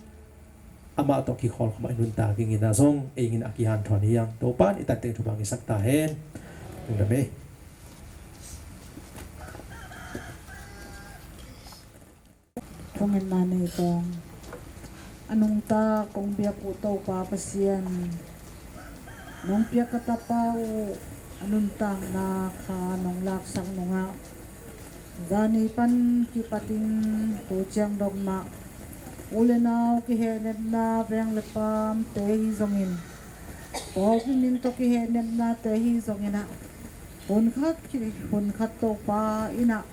amah tawh kikhawl khawmah i nuntak dingin ah zong ei in a kihanthawn hi hang. Topan i tatteng thupha hong hisak ta hen. Lungdam ei. Thungetna nei tawng. A nungta kong biak uh Topa Pasian, nong piak ka tapa uh a nuntakna kha nong laksak nungah, zani pan kipatin tu ciang dong mah u le nau kihehnepna, veng le pamte hi zongin, pawlpi min tawh kihehnepnate hi zongin ah, hun khat ki, hun khat Topa in ah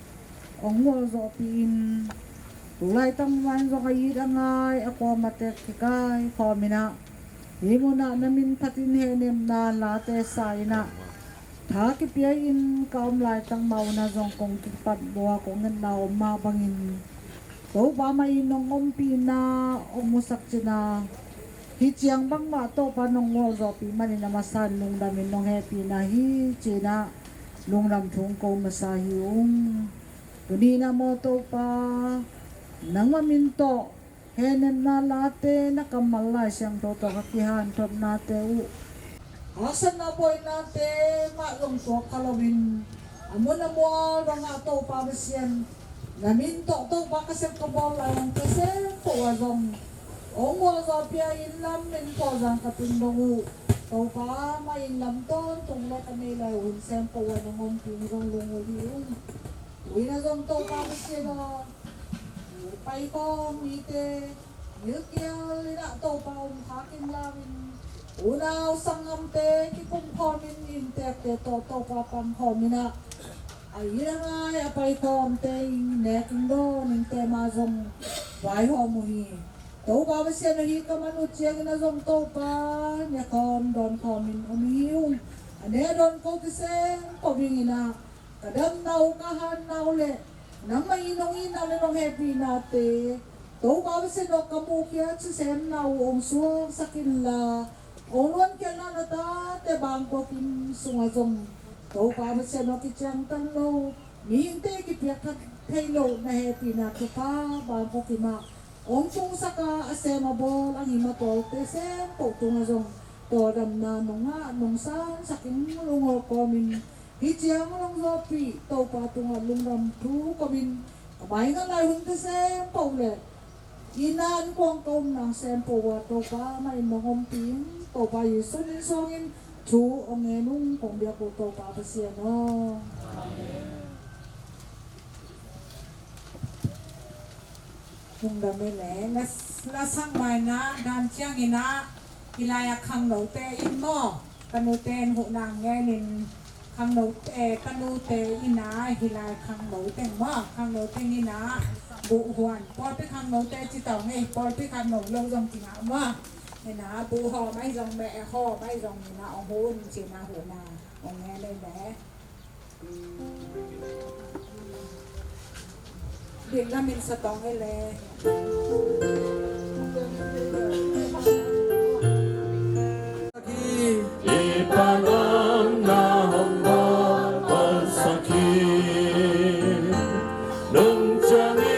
ong gualzawhpih in, tu laitang man zong a it a ngai a kuamah tek kikai khawm in ah, hih munah na min phatin hehnepna late sa in ah, tha kipia in ka om laitang mah un ah zong kong kipat lua, kong ngetna om mah bangin, Topa mah in nong ompihna ong musak cin a, hih ciang bangmah Topa nong gualzawhpih manin a masa in lungdamin nong hehpihna hi ci-in ah lungdam thu ko masa hi ung. Tuni in ah maw Topa, nangmah min tawh hehnepna late, na kammal Lai Siangtho tawh ka kihanthawnate uh, haksatna buainate mah zong tuak kha loin, a mun a mual bangah Topa Pasian, na min tawh Topa ka sep ka bawl lai lamte sem peuh ah zong ong gualzawhpih a, inn lam in pawlzang ka tun dong uh Topa, mah inn lam tawntung le ka nei lai hun sem peuh ah nong ompih in zong lunggulh hi ung. Tu in ah zong Topa Pasian aw, paikhawm mite, gilkial in ah Topa om kha kim lau in, unau sanggamte kikum khawmin inntekte tawh Topa pang khawm in ah, a it a ngai a paikhawmte in nek in dawn innte mah zong vaihawm uh hi. Topa Pasian aw, hih ka man uh ciangin ah zong Topa, ne khawm dawn khawmin om hi ung. A ne dawn kote sem peuh in ah, ka damna uh, ka hanna uh le nangmah in nong itna le nong hehpihnate, Topa Pasian aw, ka mukhia sisemna uh ong suaksak inla, ong luankhiatna na tate bangkua kim sungah zong Topa Pasian aw, kiciangtan lo, mihingte kipiak kha thei lo na hehpihna thupha bangkua kimah ong tungsak a, a sem a bawl a ngim a tawlte sem peuh tungah zong tawldamna nong ngah nong sansak in lungawi kawmin, hih ciang nong zawhpih Topa tungah lungdam thu komin, ka mai ngat lai hunte sem peuh le inn ah innkuan ka om nang sem peuh ah Topa mah in nong ompih in, Topa Jesu min suangin thu ong ngen ung, kong biak uh Topa Pasian aw. Lungdam ei le, la, la sang mai na dan ciangin ah, hih lai a khangnote in maw, ka nute in huhna ngenin, khangnote, ka nute in ah hih lai khangno teng maw, khangno teng in ah buh huan, pawlpi khangnote ci tawh ngei, pawlpi khangno lo zong ci ngah maw, in ah buh hawm ahi zong, meh hawm ahi zong in ah ong hun ci-in ah huhna ong ngen ei le. Dik lamin sa tawng ei le. I panang na hong bawlsak hi. Nung ciang i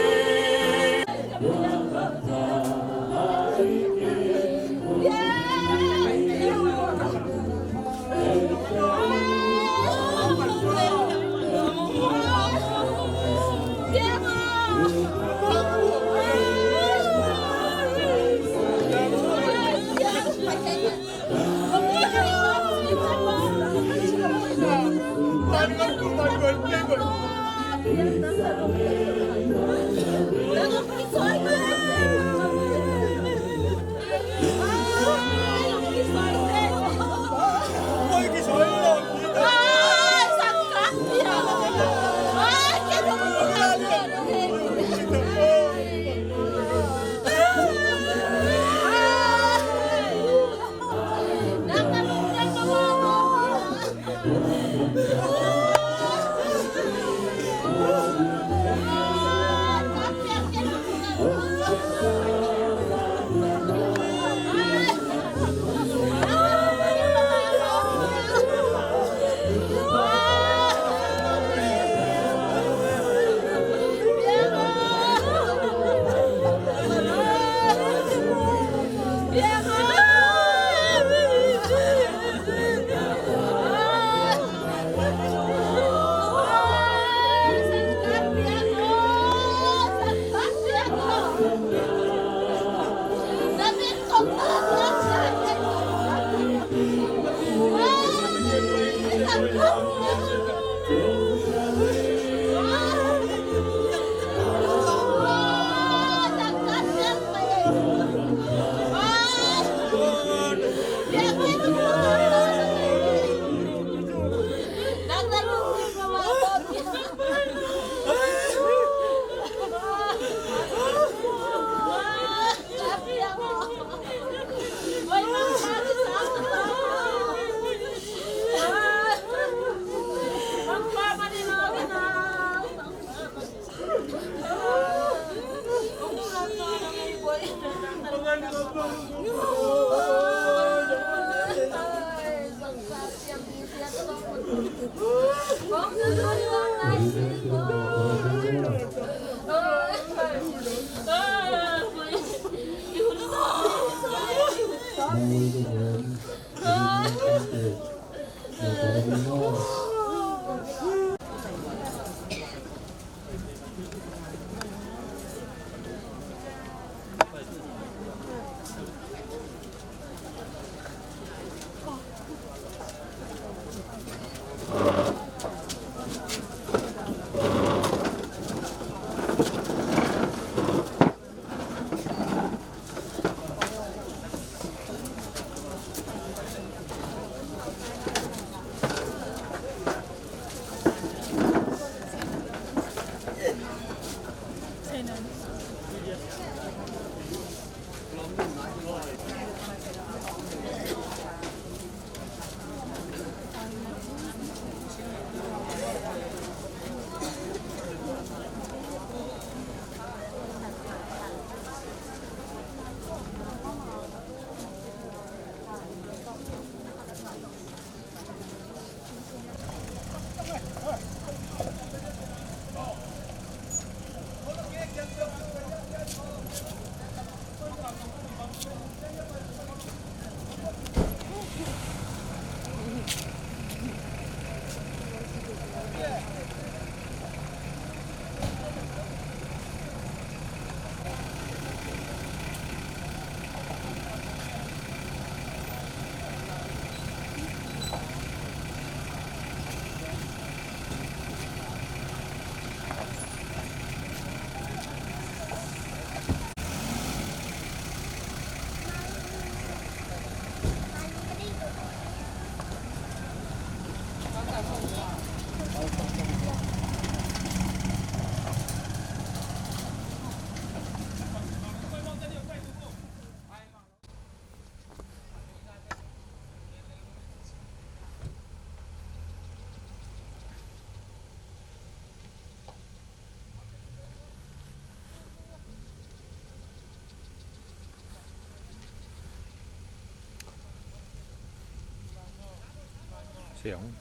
Siang.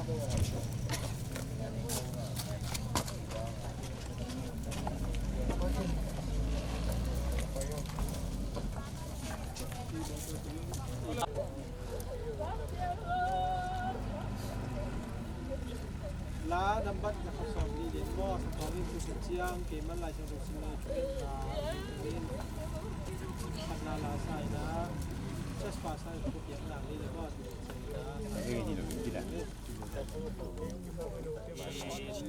La nambat na khat sawm li lian maw, sa kawng in tu sin ciang keiman Lai Siangtho sim lai thu in na in khatna la sa in a, church pastor in thu piakna li lian maw.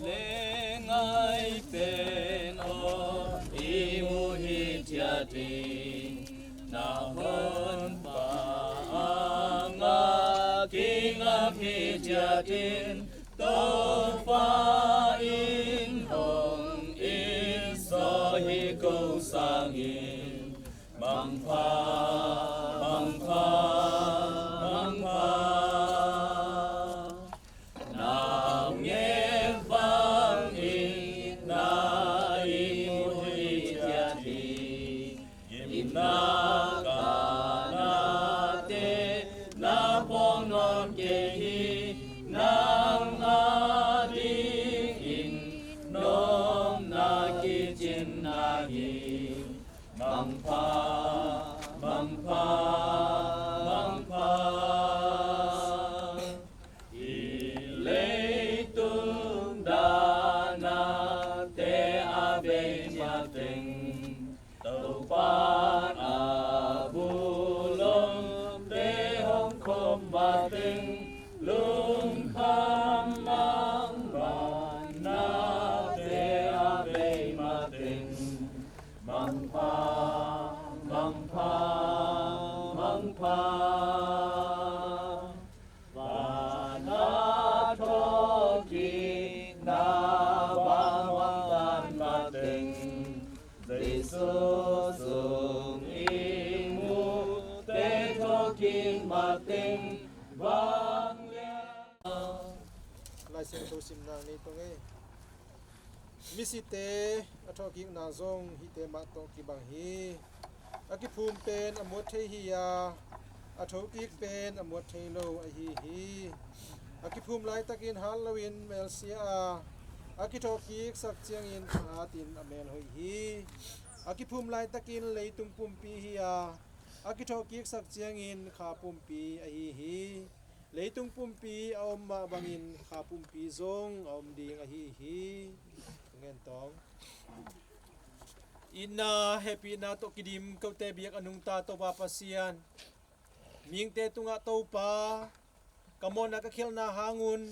Lengai pen aw, i mu hi thiatin, na honpa a ngak i ngak hi thiatin, Topa in hong in saw hi ko sangin, mangpha, mangpha, mangpha. Nang ngen bangin na i mu hi thiatin, gimna kanate na pawng nawn kei hi. Nang a dingin nopna kicin na hi. Mangpha, mangpha, mangpha. I leitung danate a bei mateng, Topa a bulomte hong khom mateng, lungkham mangmang nate a bei mateng, mangpha, mangpha, mangpha. Van a thawhkikna bang hong dan mateng, Jesu sung i mute thawhkik mateng, bang lian. Lai Siangtho simna nei tong ei. Misite a thawhkikna zong hihte mah tawh kibang hi. A kiphum pen a muat thei hi a, a thokik pen a muat thei lo ahi hi. A kiphum laitakin hat loin mel sia a, a kithawhkiksak ciangin a hatin a mel hoih hi. A kiphum laitakin leitung pumpi hi a, a kithawhkiksak ciangin kha pumpi ahi hi. Leitung pumpi a om mah bangin kha pumpi zong a om ding ahi hi. Ngen tawng. Itna hehpihna tawh kidim kote biak a nungta Topa Pasian, mihingte tungah Topa, ka mawhna ka khialhna hangun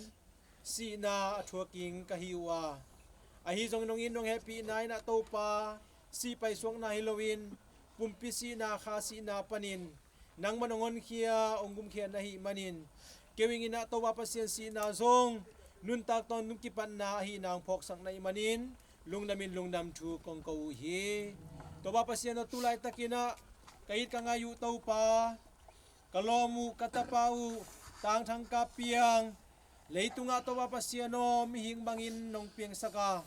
sihna a thuakin ka hi uh a, ahi zongin nong it nong hehpihna in ah Topa, sih paisuakna hi loin pumpi sihna, kha sihna panin nangman hong honkhia, hong gumkhia na hih manin, keu ing in ah Topa Pasian, sihna zong nuntak tawntung kipatna ahihna hong phawksak na hih manin, lungdamin lungdam thu kong ko uh hi. Topa Pasian aw, tu laitakin ah ka it ka ngai uh Topa, ka lawm uh, ka tapa uh, Tangthang Kap Piang, leitungah Topa Pasian aw, mihing bangin nong piangsak a,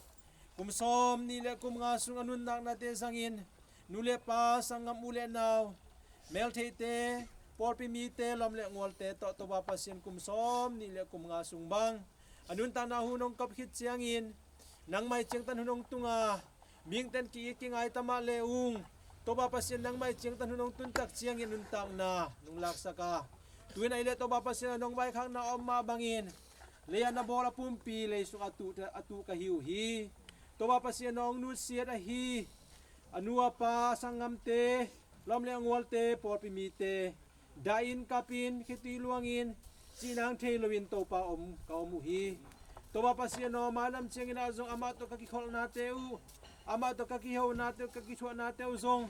kum sawm nih le kum nga sung a nuntaknate zangin, nu le pa, sanggam, u le nau, meltheihte, pawlpi mite, lawm le ngualte tawh Topa Pasian kum sawm nih le kum nga sung bang a nuntakna hun hong kop khit ciangin, nangmah i ciangtan hun hong tung a, mihingten ki-it kingai ta mah le ung, Topa Pasian nangmah i ciangtan hun hong tun tak ciangin nuntakna nong laksak a, tu-in ahih leh Topa Pasian aw, nong vaikhakna a om mah bangin lei-ah na bawl a pumpi leisung a tuh, a tuh ka hi uh hi. Topa Pasian aw, hong nutsiat ahi a nu a pa, sanggamte, lawm le ngualte, pawlpi mite, dah in, kap in, khitui luang in, cih nang thei loin Topa om, ka om uh hi. Topa Pasian aw, mailam ciangin ah zong amah tawh ka kikholhnate uh, amah tawh ka kihonate uh, ka kithuahnate uh zong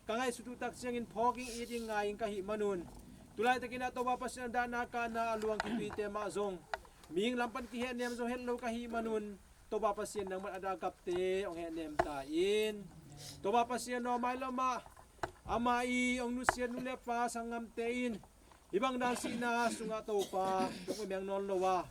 ka ngaihsut uh tak ciangin phawk ing, it ing, ngai ing ka hih manun, tu laitakin ah Topa Pasian aw, dahna kahna a luang khituite mah zong mihing lam pan kihehnem zo het lo ka hih manun, Topa Pasian nangman a dah a kapte hong hehnem ta in. Topa Pasian aw, mailam ah amah i hong nutsiat nu le pa, sanggamte in hih bang dan sihna sungah Topa, tung uh miang nawn lo a,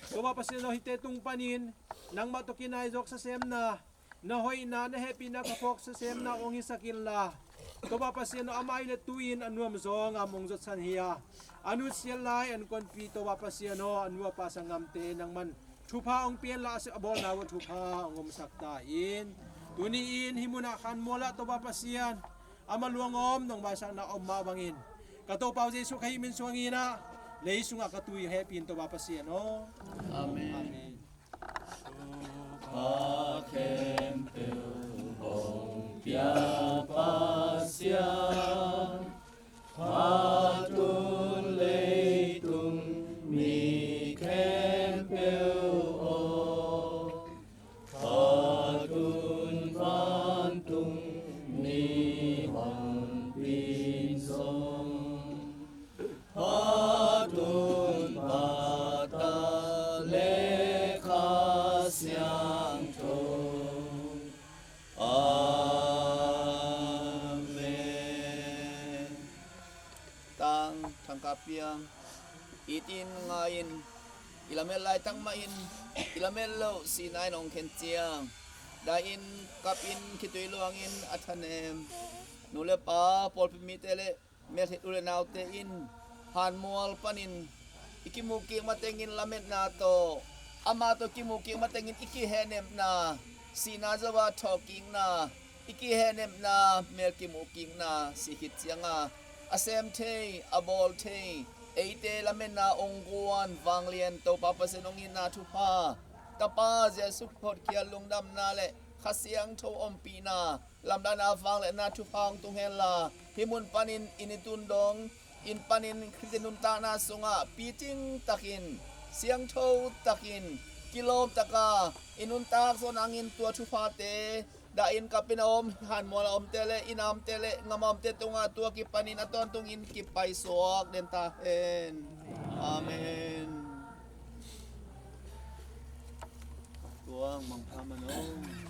Topa Pasian aw, hihte tung panin nangmah tawh kinai zawk sa semna, na hoihna, na hehpihna ka phawk sa semna hong hisak inla, Topa Pasian aw, amah i le tu-in a nuam zawng a mong zawtsan hi a, a nutsiat lai an konpi Topa Pasian aw, a nu a pa sanggamte nangman thupha hong pian la, a bawlna uh a thupha hong omsak ta in. Tuni-in hih munah khan mualah Topa Pasian ama luangawm nong maisakna om mah bangin ka Topa uh Jesuh Khazih min suangin ah lei sungah ka tui hehpih in Topa Pasian aw. Amen. Amen. Thupha khempeuh hong pia Pasian, phatun leitung mi khempeuh aw, phatun vantung mi honpin zong, phatun Pa, Ta le Kha Siangtho. Amen. Tang thangka piang, itin nga-in, i lamet laitak mahin i lamet loh sihna in hong khen ciang, dai-in kapin khitui luangin a thanem nu le pa, pawlpi mite le melhit u le naute in hanmual panin i kimuh kik matengin lametna tawh, amah tawh kimuh kik matengin i kihehnepna, sihna zo-a thawhkikna, i kihehnepna, mel kimuh kikna si khit cianga a sem thei, a bawl thei, eite lametna hong guan vanglian Topa Pasian hong itna thupha, Tapa Jesuh hotkhial lungdamna le Kha Siangtho ompihna, lamdanna, vangliatna thupha hong tung henla, hih mun panin i ni tun dong, inn panin Khristian nuntakna sungah piting takin, siangtho takin, kilawm taka i nuntak zawh nangin tua thuphate, dai-in kapin a om, hanmual a omte le, inn a omte le, gam a omte tungah tua kipanin a tawntungin kipaisuak den ta hen. Amen. Tuang mangpha man aw.